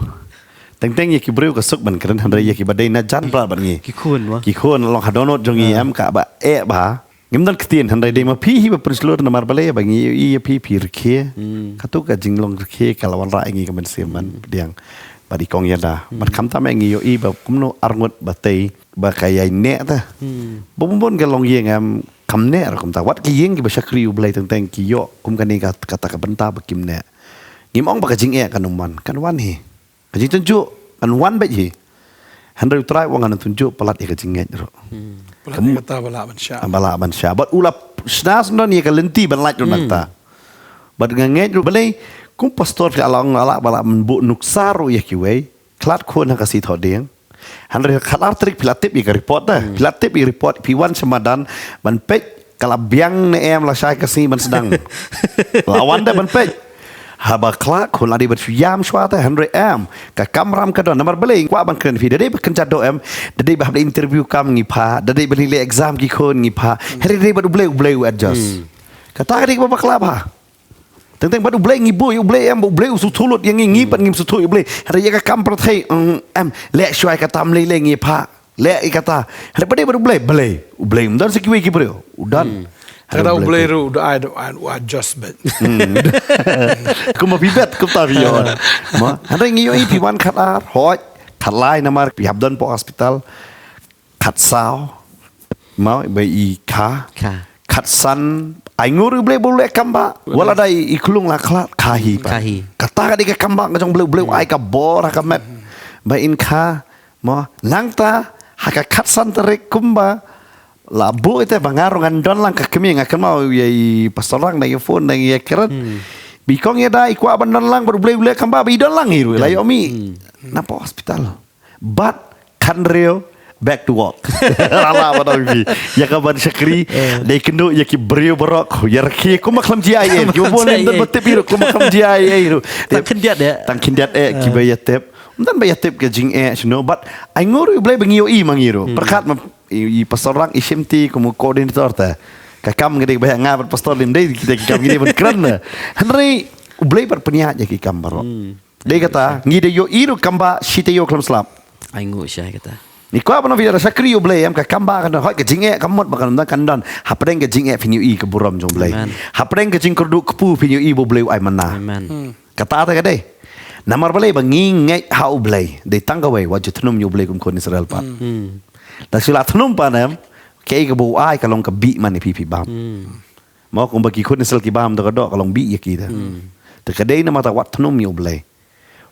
Teng teng ïa ki briew ka suk ban kren, hynrei ïa kiba dei na jan bad ngi. Ki khun mo. Ki khun long ha dohnud jong ngi em kaba eh ba. Ngim don ktien, hynrei dei ma phi hi ba pynshlur namar balei ba ngi ïa phi phi rkhie. Kato ka jinglong rkhie ka la wanrah ïa ngi ka mynsiem ban pdiang. Bad i kong ïada. Bad khamtam eh ngi ïohi ba kumno arngut ba tei ba ka ïai neh ta. Ba bun bun ka longïing em kam neh ruh kumta. Wat ki ïing kiba shakri U Blei teng teng ki ïoh kum kane ka kata ka bynta ba kim neh. Ngim ong ba ka jingeh kan ym wan, kan wan hi. Ka jingtynjuh kan wan beit hi. Hynrei U Trai u ong ngan tynjuh palat ïa ka jingngeit ruh. Palat ïa kata ba lah ban shah. Ba lah ban shah. Bad u la shna sngewdon ïa ka lynti ban lait ruh nangta. Bad nga ngeit ruh balei kum pastor ka la ong la lah ba lah ban buh nuksa ruh ïa kiwei. Khlad khun ha ka Sngi Thohdieng. Hynrei khatar tarik phi la tip ïa ka report ta. Phi la tip ïa ka report, phi wan sha madan ban peit ka la biang ne em, la shai ka sngi ban sdang. La wan da ban peit. Haba khlad khun la dei ban shu ïam shuwa ta, hynrei em. Ka kamram ka don, namar balei kwah ban kren phi, da dei ba kynja doh em, da dei ba hap da interview kam ngi phah, da dei ba leh exam ki khun ngi phah. Hynrei da dei bad U Blei, U Blei u adjust. Kata ka dei kaba bakla bha. Teng teng bad U Blei ngi buh ïa U Blei em, bad U Blei u sngewthuh lut ïa ngi, ngi pat ngim sngewthuh ïa U Blei. Hynrei ïa ka kam pyrthei, mm, em, leh shuwa ïa kata, ym lei lei ngi phah. Leh ïa kata. Hynrei pat dei bad U Blei, balei? U Blei um don sa kiwei ki briew. U don. Hynrei Kata U Blei ruh u da ai, u da ai, u adjust beit. Kumba phi bet kumta phi ïoh. Mo, hynrei ngi ïohi phi wan khatar, hooid, khatlai namar phi hap don hapoh hospital. Khatsaw. Mo, ba i kha. Kha. Khatsan. Ainguh ruh U Blei ba u leh kam ba. Wat lada i, i khlung la khlad, kha hi pat. Kha hi. Kata ka dei ka kam ba ka jong U Blei, U Blei u ai ka bor ha ka met. Ba in kha, mo, nangta ha ka khatsan tarik kumba la buh ïa te ba nga ruh ngan don lang ka kmie, nga kynmaw ïa i Pastor Rang na ïa phone na ïa kren. Ba i kong ïada i kwah ban don lang bad U Blei u leh kam ba, ba i don lang hi ruh, la ïoh mih napoh hospital. Bad kynriaw back to work. Ala ba dang bi. Ïa ka ban shakri. Dei kynduh ïa ki briew baroh. Ïa rkhie kumba khlem jia ei. Ki ba bun lim don ba tip ïa ruh kumba khlem jia ei ruh. Tang khyndiat eh. Tang khyndiat eh kiba ïa tip. Ym don ba ïa tip ka jingeh shano. Bad ainguh ruh U Blei ba ngi ïohi ma ngi ruh. Pyrkhat ma i, i Pastor Rang i shimti kum u coordinator te. Ka kam ngi dei ba nga bad Pastor Lim dei kita ki kam ngi dei ban kren na. Hynrei U Blei bad pynïaid ïa ki kam baroh. Dei kata, ngi da ïohi ruh kam ba shi taïew khlem slap. Ainguh shai kata. Ngi kwah ban ong phi da shakri U Blei em, ka kam ba kan don, hooid ka jingeh ka mut ba kan don, kan don. Hapdeng ka jingeh phin ïohi ka burom jong U Blei. Amen. Hapdeng ka jingkyrduh kpu phin ïohi ba U Blei u ai manna. Amen. Hmm. Kata te ka dei. Namar balei ba ngi ngeit ha U Blei. Dei tang kawei, wat ju thnum ïa U Blei kum khun Israel pat. Hmm. Da shu la thnum pat em, kaei kaba u ai ka long ka bih man ïa phi phi bam. Hmm. Mo kumba ki khun Israel ki bam da ka doh ka long bih ïa ki da. Hmm. Te ka dei namar ta wat thnum ïa U Blei.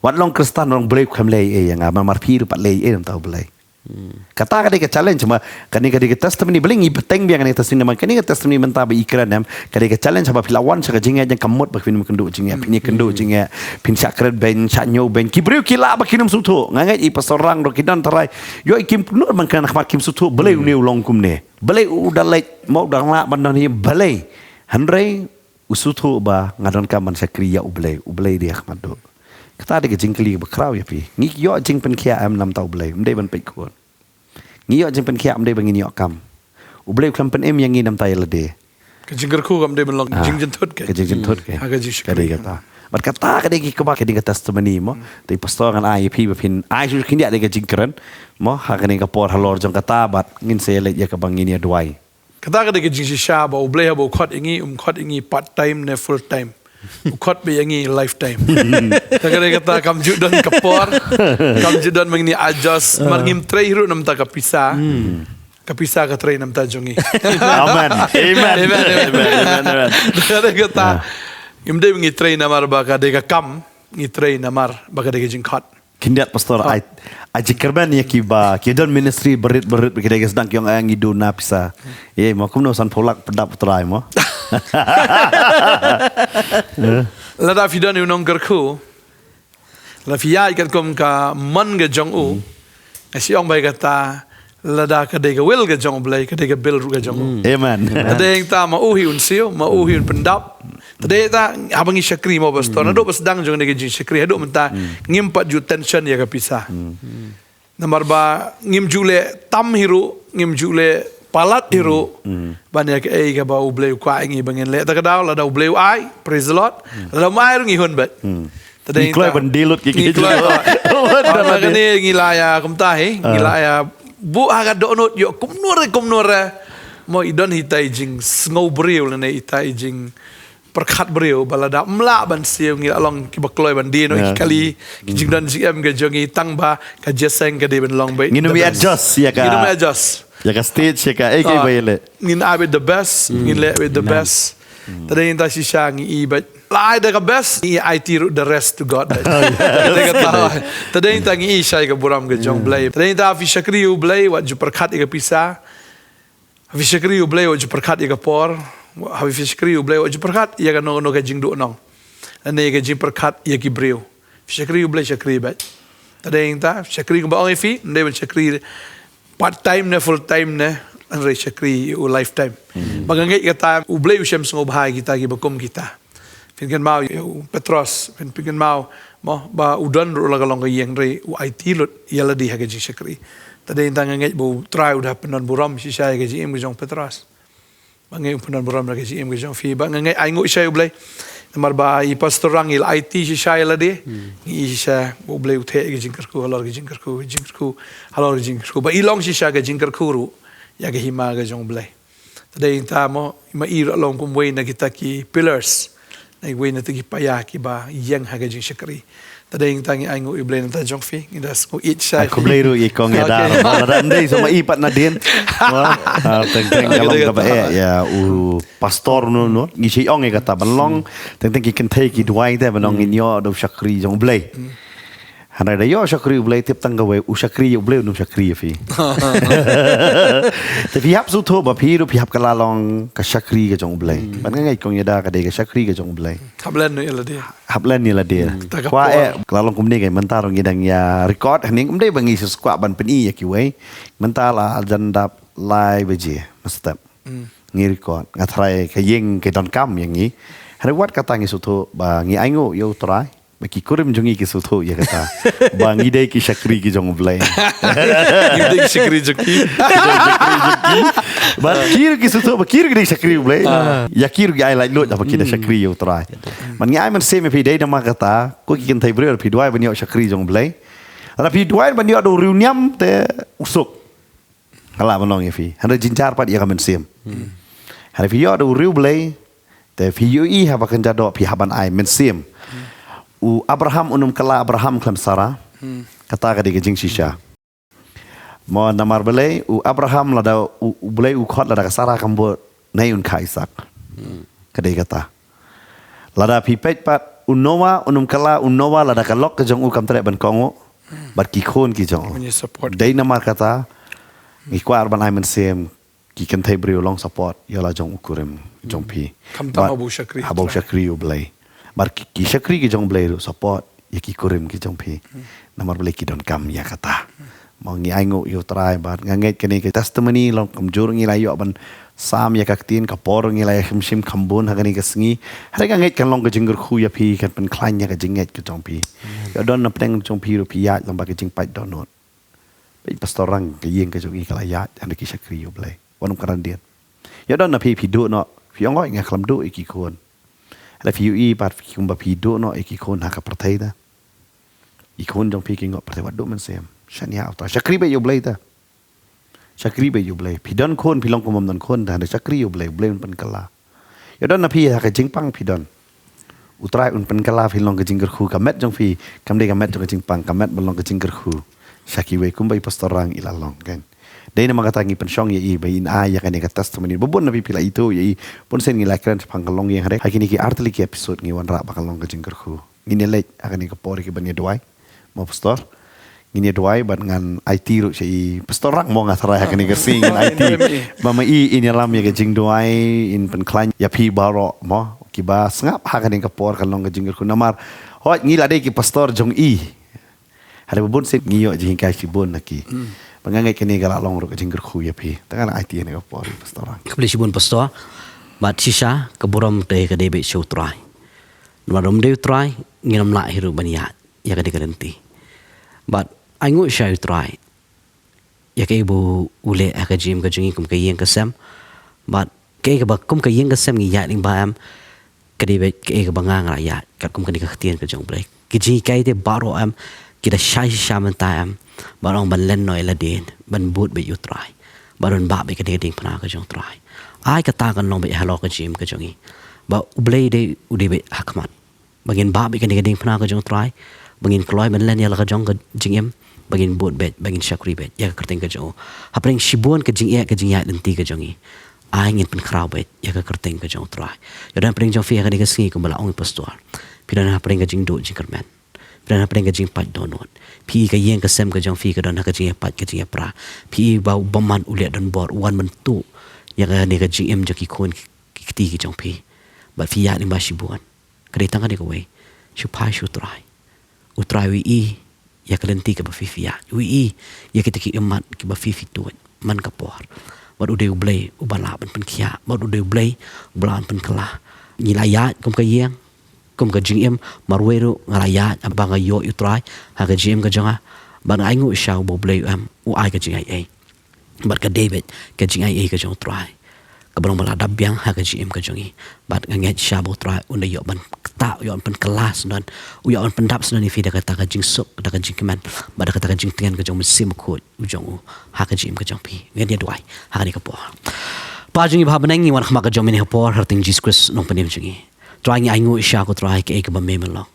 Wat long Khristan, long Blei u khlem leh ei ïa nga, namar phi ruh pat leh ei namar U Blei. Hmm. Kata ka dei ka challenge ma, kane ka dei ka testimony, balei ngi bteng biang kane ka testimony ma, kane ka testimony mynta ba i kren em, ka dei ka challenge ba phi la wan sha ka jingeh jong ka mut ba phin ym kynduh jingeh, phin ïa kynduh jingeh, phin shah kren beiñ, shah ñiew beiñ. Ki briew ki lah ba kin ym sngewthuh, nga ngeit i Pastor Rang ruh ki don tharai. Ïoh i kim kynduh ban kren khmat kim sngewthuh, balei une u long kumne. Balei u da leit, mo u da lah ban don hi, balei. Hynrei u sngewthuh ba nga donkam ban shakri ïa U Blei, U Blei dei ha khmat duh. Kata dei ka jingkylli ba khraw ïa phi. Ngi ïoh jingpynkhiah em namar U Blei, ym dei ban peit khun. Ngi ïoh jingpynkhiah ym dei ba ngin ïoh kam. U Blei u khlem pynim ïa ngi namar ïa lade. Ka jingkyrkhu kam dei ban long jingjynthut ka. Ka jingjynthut ka. Ha ka jingshakri. Ka dei kata. Bad kata ka dei ki kaba ka dei ka testimony mo. Te Pastor ngan ai ïa phi ba phin ai shu khyndiat dei ka jingkren. Mo ha kane ka por halor jong kata bad ngin sa ïa leit ïa kaba ngin ïa duwai. Kata ka dei ka jingshisha ba U Blei haba u khot ïa ngi, um khot ïa ngi part time ne full time. U khot beit ïa ngi lifetime. Te ka dei kata kam ju don ka por, kam ju don ba ngin ïa adjust, mar ngim trei hi ruh namar ka pisa. Ka pisa ka trei namar jong ngi. Amen. Amen. Amen. Amen. Amen. Amen. Te ka dei kata. Ngim dei ba ngi trei namar ba ka dei ka kam, ngi trei namar ba ka dei ka jingkhot. Khyndiat Pastor, ai, ai jingkyrmen ïa kiba ki don ministry barit barit ba ki dei ki sdang ki ong ai ngi duna pisa. Ïa mo kumno san phew lak pyndap U Trai mo. Lada phi don ïa u nongkyrkhu, lada phi ïaid katkum ka mon ka jong u, nga shu ong ba ïa kata, lada ka dei ka will ka jong U Blei, ka dei ka bill ruh ka jong u. Amen. Te dei ta ma u hi un siew, ma u hi un pyndap. Te dei ta haba ngi shakri mo Pastor, naduh ba sdang jong kane ka jingshakri haduh mynta ngim pat ju tension ïa ka pisa. Namar ba ngim ju leh tam hi ruh, ngim ju leh palat hi ruh. Ban ïa kaei kaba U Blei u kwah ïa ngi ba ngin leh, te ka daw lada U Blei u ai, praise the Lord. Lada um ai ruh ngi hun beit. Te dei ngi kloi ban dei lut ki ngi kloi. Ba kane ngi la ïa kumta hi, ngi la ïa buh ha ka dohnud ïoh kumno re kumno re. Mo i don hi ta i jingsngewbriew lane i ta i jing pyrkhat briew ba lada ym lah ban siew ngi la long kiba kloi ban die noh ïa ki kali, ki jingdon jingem ka jong ngi tang ba ka jingïaseng ka dei ban long beit. Ngin ym adjust ïa ka. Ngin ym adjust. Ïa ka stage ïa ka, eh, ka ba ïaleh. Ngin ai beit the best, ngin leh beit the best. Te dei nangta shisha ngi i beit. Lai da ka best, ngi aiti ruh the rest to God beit. Te kata, te dei nangta ngi i shai ka burom ka jong Blei. Te dei nangta phi shakri ïa u Blei, wat ju pyrkhat ïa ka pisa. Phi shakri ïa u Blei, wat ju pyrkhat ïa ka por. Phi shakri ïa u Blei, wat ju pyrkhat ïa kano kano ka jingduhnong. Lane ïa ka jingpyrkhat ïa ki briew. Phi shakri ïa u Blei, shakri beit. Te dei nangta, shakri kumba ong ïa phi, ym dei ban shakri part time ne full time ne, hynrei shakri ïa u lifetime. Ba nga ngeit kata u Blei u shem sngewbha ïa kita kiba kum kita. Phin kynmaw ïa u Petros, phin, phin kynmaw mo ba u don ruh la ka long ka ïing hynrei u aiti lut ïa lade ha ka jingshakri. Te dei nangta nga ngeit ba u Trai u da pyndon burom shisha ïa ka jingim ka jong Petros. Ba nga ngeit u pyndon burom ïa ka jingim ka jong phi. Ba nga ngeit ai nguh shisha ïa u Blei. Namar ba i Pastor Rang i la aiti shisha ïa lade. Ngi i shisha ba u Blei u theh ïa ka jingkyrkhu halor ka jingkyrkhu, ka jingkyrkhu halor ka jingkyrkhu. Ba i long shisha ka jingkyrkhu ruh ïa ka hima ka jong u Blei. Te dei nangta mo, ma i ruh long kum wei na kita ki pillars. Na wei na kita ki paia kiba ïeng ha ka jingshakri. Te dei nangta ngi ai nguh ïa u Blei nangta jong phi, ngi da sngewbha ïeit shai. Khublei ruh ïa i kong ïa da. Lada ym dei sa ma i pat nadien. Teng teng ka long kaba eh ïa u pastor no no. Ngi shu ong ïa kata ban long. Teng teng ki kynthei ki duwai te ban ong ngin ïoh da u shakri jong u Blei. Hynrei da ïoh shakri u Blei tip tang kawei, u shakri ïa u Blei, un ym shakri ïa phi. Te phi hap sngewthuh ba phi ruh phi hap kylla long ka shakri ka jong u Blei. Ban nga ngeit kong ïa da ka dei ka shakri ka jong u Blei. Hap len ïa lade. Hap len ïa lade. Kwah eh ka la long kumne ka mynta ruh ngi dang ïa record hangne, ym dei ba ngi sngewkwah ban pyni ïa kiwei. Mynta la jan dap lai baje mynstep. Ngi record, nga tharai ka ïing ka donkam ïa ngi. Hynrei wat kata ngi sngewthuh ba ngi ai nguh ïa u Trai. Ba ki kurim jong ngi ki sngewthuh ïa kata. Ba ngi dei ki shakri ki jong u Blei. Ngi dei ki shakri jong ki. Ba ki ruh ki sngewthuh ba ki ruh ki dei shakri u Blei. Ïa ki ruh ki ai laitluid ba ki da shakri ïa u Trai. Ban ngi ai mynsiem ïa phi dei namar kata, ko ki kynthei briew phi duwai ban ïoh shakri jong u Blei. Lada phi duwai ban ïoh da u riewniam te u suk. Nga lah ban ong ïa phi. Hynrei jynjar pat ïa ka mynsiem. Hynrei phi ïoh da u riewblei. Te phi ïohi haba kynja doh phi hap ban ai mynsiem. U Abraham un ym kylla Abraham khlem Sara. Kata ka dei ka jingshisha. Mo namar balei u Abraham lada u, u Blei u khot lada ka Sara kam bud, nai un kha Isak. Ka dei kata. Lada phi peit pat u Noah un ym kylla u Noah lada ka lok ka jong u kam treh ban kohnguh. Bad ki khun ki jong u. Dei namar kata ngi kwah ban ai mynsiem ki kynthei briew long support ïa la jong u kurim jong phi. Khamtam haba u shakri, haba u shakri u Blei. Bad ki, ki shakri ki jong u Blei ruh support ïa ki kurim ki jong phi. Namar balei ki donkam ïa kata. Mo ngi ai nguh ïa u Trai bad nga ngeit kane ka testimony long kumjuh ngi la ïoh ban sam ïa ka ktien, ka por ngi la ïa shim shim kham bun ha kane ka sngi. Hynrei nga ngeit kan long ka jingkyrkhu ïa phi, kan pynkhlaiñ ïa ka jingngeit ka jong phi. Ïa don na pdeng jong phi ruh phi ïaid lem bad ka jingpait dohnud. Peit Pastor Rang ka ïing ka jong i ka la ïaid, hynrei ki shakri ïa u Blei. Wat nym kren dien. Ïa don na phi phi duh noh, phi ong oi nga khlem duh ïa ki khun. Hynrei phi ïohi pat phi kumba phi duh noh ïa ki khun ha ka pyrthei te. Ki khun jong phi ki ngat pyrthei wat duh mynsiem. Shaniah u Trai. Shakri beit ïa u Blei te. Shakri beit ïa u Blei. Phi don khun phi long kum bym don khun te hynrei shakri ïa u Blei, u Blei un pynkylla. Ïa don na phi ha ka jingpang phi don. U Trai un pynkylla phi long ka jingkyrkhu ka met jong phi. Kam dei ka met jong ka jingpang, ka met ban long ka jingkyrkhu. Sha kiwei kumba i Pastor Rang i la long kan. Dei namar kata ngi pynshong ïa i ba in ai ïa kane ka testimony. Ba bun na phi phi la ithuh ïa i. Bun sien ngi la kren shaphang ka longïing hynrei ha kine ki artylli ki episode ngi wanrah ba ka long ka jingkyrkhu. Ngin ïa leit ha kane ka por ïa ki ban ïa duwai. Mo Pastor. Ngin ïa duwai bad ngan aiti ruh sha i Pastor Rang mo nga tharai ha kane ka sngi ngin aiti. Ba ma i in ïalam ïa ka jingduwai in pynkhlaiñ ïa phi baroh mo. Kiba sngap ha kane ka por kan long ka jingkyrkhu namar. Hooid ngi la dei ki pastor jong i. Hynrei ba bun sien ngi ïoh jinghikai shibun na ki. Ba nga ngeit kane ka la long ruh ka jingkyrkhu ïa phi. Te ngan aiti ha kane ka por Pastor Rang. Khublei shibun Pastor. Bad shisha ka burom te ka dei beit sha u Trai. Namar ym dei u Trai ngin ym lah hi ruh ban ïaid ïa kane ka lynti. Bad ai nguh sha u Trai. Ïa kaei ba u leh ha ka jingim ka jong ngi kum ka ïing ka sem. Bad kaei kaba kum ka ïing ka sem ngi ïaid lyngba em. Ka dei beit kaei kaba nga nga la ïaid katkum kane ka ktien ka jong u Blei. Ki jinghikai te baroh em ki da shai shisha mynta em. Ban ong ban len noh ïa lade ban bud beit ïa u Trai. Ban rung beit kane ka diengphna ka jong u Trai. Ai kata kan long beit halor ka jingim ka jong ngi. Ba U Blei dei u dei beit ha khmat. Ba ngin bah beit kane ka diengphna ka jong U Trai. Ba ngin kloi ban len ïa la ka jong ka jingim. Ba ngin bud beit, ba ngin shakri beit ïa ka kyrteng ka jong u. Hapdeng shibun ka jingeh, ka jingïaid lynti ka jong ngi, ai ngin pynkhraw beit ïa ka kyrteng ka jong U Trai. Ïa don hapdeng jong phi ha kane ka sngi kumba la ong i pastor. Phi don hapdeng ka jingduh jingkyrmen. Phi don hapdeng ka jingpait dohnud. Phi i ka ïing ka sem ka jong phi ka don ha ka jingïapait ka jingïapra. Phi i ba u bymman u leh donbor, u wan ban tuh ïa kane ka jingim jong ki khun ki kti ki jong phi. Bad phi ïaid lyngba shibun. Ka dei tang kane kawei. Shu phai sha U Trai. U Trai u i ïa ka lynti kaba phi phi ïaid. U i ïa kita ki ummat kiba phi phi tuid man ka por. Bad u dei U Blei uba lah ban pynkhiah. Bad u dei U Blei uba lah ban pynkylla. Ngi la ïaid kum ka ïing, kum ka jingim, marwei ruh nga la ïaid ba nga ïoh ïa U Trai ha ka jingim ka jong nga. Bad nga ainguh shisha uba U Blei u em, u ai ka jingaiei. Bad ka dei beit ka jingaiei ka jong U Trai, kaba long ba la dap biang ha ka jingim ka jong ngi. Bad nga ngeit shisha ba U Trai un da ïoh ban ktah, u ïoh ban pynkylla syndon, u ïoh ban pyndap syndon ïa phi da kata ka jingsuk, da ka jingkmen, bad da kata ka jingtngen ka jong u Mynsiem Bakhuid u jong u ha ka jingim ka jong phi. Ngin ïa duwai ha kane ka por. Pa jong ngi ba ha bneng, ngi wan ha khmat ka jong me ha kane ka por ha ka kyrteng Jisu Khrist, Nongpynim jong ngi. Trai, ngi ainguh shisha ko Trai kaei kaba me me long.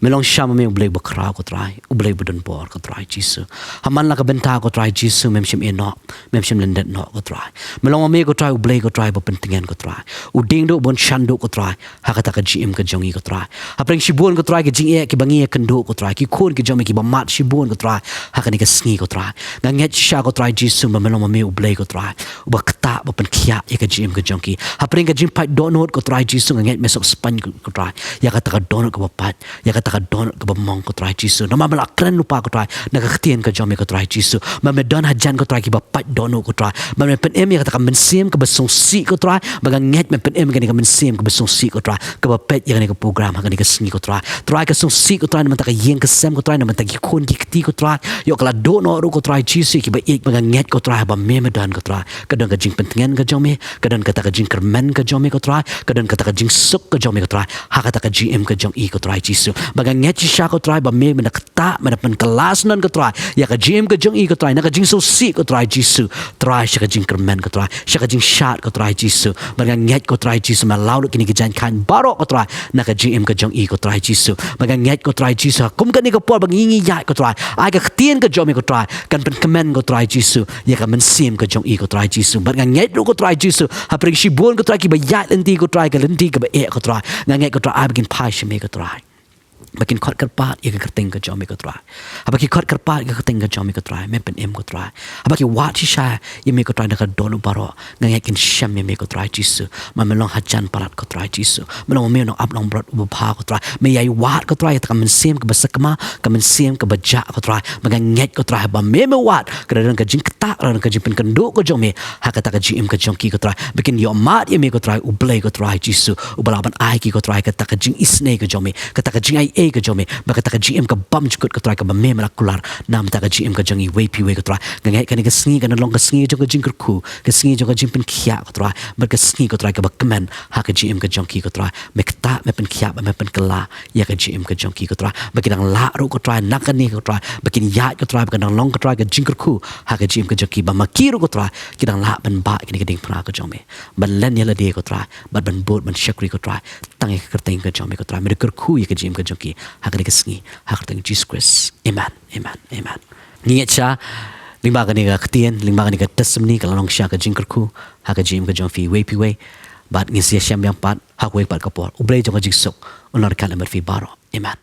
Me long shisha ma me U Blei uba khraw ko Trai, U Blei uba donbor ko Trai Jisu. Ha man la ka bynta ko Trai Jisu, mem shym ïeh noh, mem shym lyndet noh ko Trai. Me long ma me ko Trai U Blei ko Trai uba pyntngen ko Trai. U dieng duh bun shan duh ko Trai, ha kata ka jingim ka jong ngi ko Trai. Hapdeng shibun ko Trai ki jingeh kiba ngi ïakynduh ko Trai, ki khun ki jong me kiba mad shibun ko Trai, ha kane ka sngi ko Trai. Nga ngeit shisha ko Trai Jisu ba me long ma me U Blei ko Trai, uba ktah, ba pynkhiah ïa ka jingim ka jong ki. Hapdeng ka jingpait dohnud ko Trai Jisu, nga ngeit me sngewspain ko, ko Trai, ïa kata ka dohnud kaba pait, ïa kata ka dohnud kaba mong ko Trai Jisu. Namar me la kren lypa ko Trai na ka ktien ka jong me ko Trai Jisu, ba me don hajan ko Trai kiba pait dohnud ko Trai, ba me pynim ïa kata ka mynsiem kaba sngewsih ko Trai. Ba nga ngeit me pynim ïa kane ka mynsiem kaba sngewsih ko Trai, kaba peit ïa kane ka program ha kane ka sngi ko Trai. Trai, ka sngewsih ko Trai na bynta ka ïing ka sem ko Trai, na bynta ki khun ki kti ko Trai. Ïoh ka la duh noh ruh ko Trai Jisu kiba ïeit, ba nga ngeit ko Trai ba me me don ko Trai. Ka don ka jingpyntngen ka jong me, ka don kata ka jingkyrmen ka jong me ko Trai, ka don kata ka jingsuk ka jong me ko Trai, ha kata ka jingim ka jong i ko Trai Jisu. Ba nga ngeit shisha ko Trai ba me me da ktah, me da pynkylla syndon ko Trai ïa ka jingim ka jong i ko Trai, na ka jingsngewsih ko Trai Jisu. Trai, sha ka jingkyrmen ko Trai, sha ka jingshad ko Trai Jisu. Ba nga ngeit ko Trai Jisu me law lut kine ki jaiñ khain baroh ko Trai, na ka jingim ka jong i ko Trai Jisu. Ba nga ngeit ko Trai Jisu, ha kum kane ka por ba ngi ngi ïaid ko Trai, ai ka ktien ka jong me ko Trai kan pynkmen ko Trai Jisu ïa ka mynsiem ka jong i ko Trai Jisu. Ba nga ngeit ruh ko Trai Jisu, hapdeng shibun ko Trai kiba ïaid lynti ko Trai, ka lynti kaba eh ko Trai, nga ngeit ko Trai ai ba kin phai sha me ko Trai, ba kin khot kyrpad ïa ka kyrteng ka jong me ko Trai. Haba ki khot kyrpad ïa ka kyrteng ka jong me ko Trai, me pynim ko Trai. Haba ki wad shisha ïa me ko Trai na ka dohnud baroh, nga ngeit kin shem ïa me ko Trai Jisu. Ma me long hajan palat ko Trai Jisu. Me long ma me u nongap nongbrot uba bha ko Trai. Me ïai wad ko Trai ïa kata ka mynsiem kaba sakma, ka mynsiem kaba jah ko Trai. Ba nga ngeit ko Trai haba me me wad, ka da don ka jingktah, ka da don ka jingpynkynduh ka jong me ha kata ka jingim ka jong ki ko Trai. Ba kin ïohmad ïa me ko Trai U Blei ko Trai Jisu, uba lah ban ai ki ko Trai kata ka jingisynei ka jong me, kata ka jingaiei ka jong me, bad kata ka jingim ka bymjukut ko Trai, kaba me me la kular na bynta ka jingim ka jong iwei pa iwei ko Trai. Nga ngeit kane ka sngi kan long ka sngi jong ka jingkyrkhu, ka sngi jong ka jingpynkhiah ko Trai, bad ka sngi ko Trai kaba kmen ha ka jingim ka jong ki ko Trai. Me ktah, me pynkhiah, bad me pynkylla ïa ka jingim ka jong ki ko Trai. Ba ki dang lah ruh ko Trai na kane ko Trai, ba kin ïaid ko Trai, ba kan dang long ko Trai ka jingkyrkhu ha ka jingim ka jong ki. Ba ma ki ruh ko Trai ki dang lah ban bah ïa kane ka diengphna ka jong me, ban len ïa lade ko Trai, bad ban bud ban shakri ko Trai tang ïa ka kyrteng ka jong me ko Trai. Me da kyrkhu ïa ka jingim ka jong ki ha kane ka sngi, ha ka kyrteng Jisu Khrist. Amen, amen, amen. Ngi ngeit shisha lyngba kane ka ktien, lyngba kane ka testimony, ka la long shisha ka jingkyrkhu ha ka jingim ka jong phi iwei pa iwei. Bad ngin sa ïashem biang pat ha kawei pat ka por. U Blei jong ka jingsuk un long ryngkat lem bad phi baroh. Amen.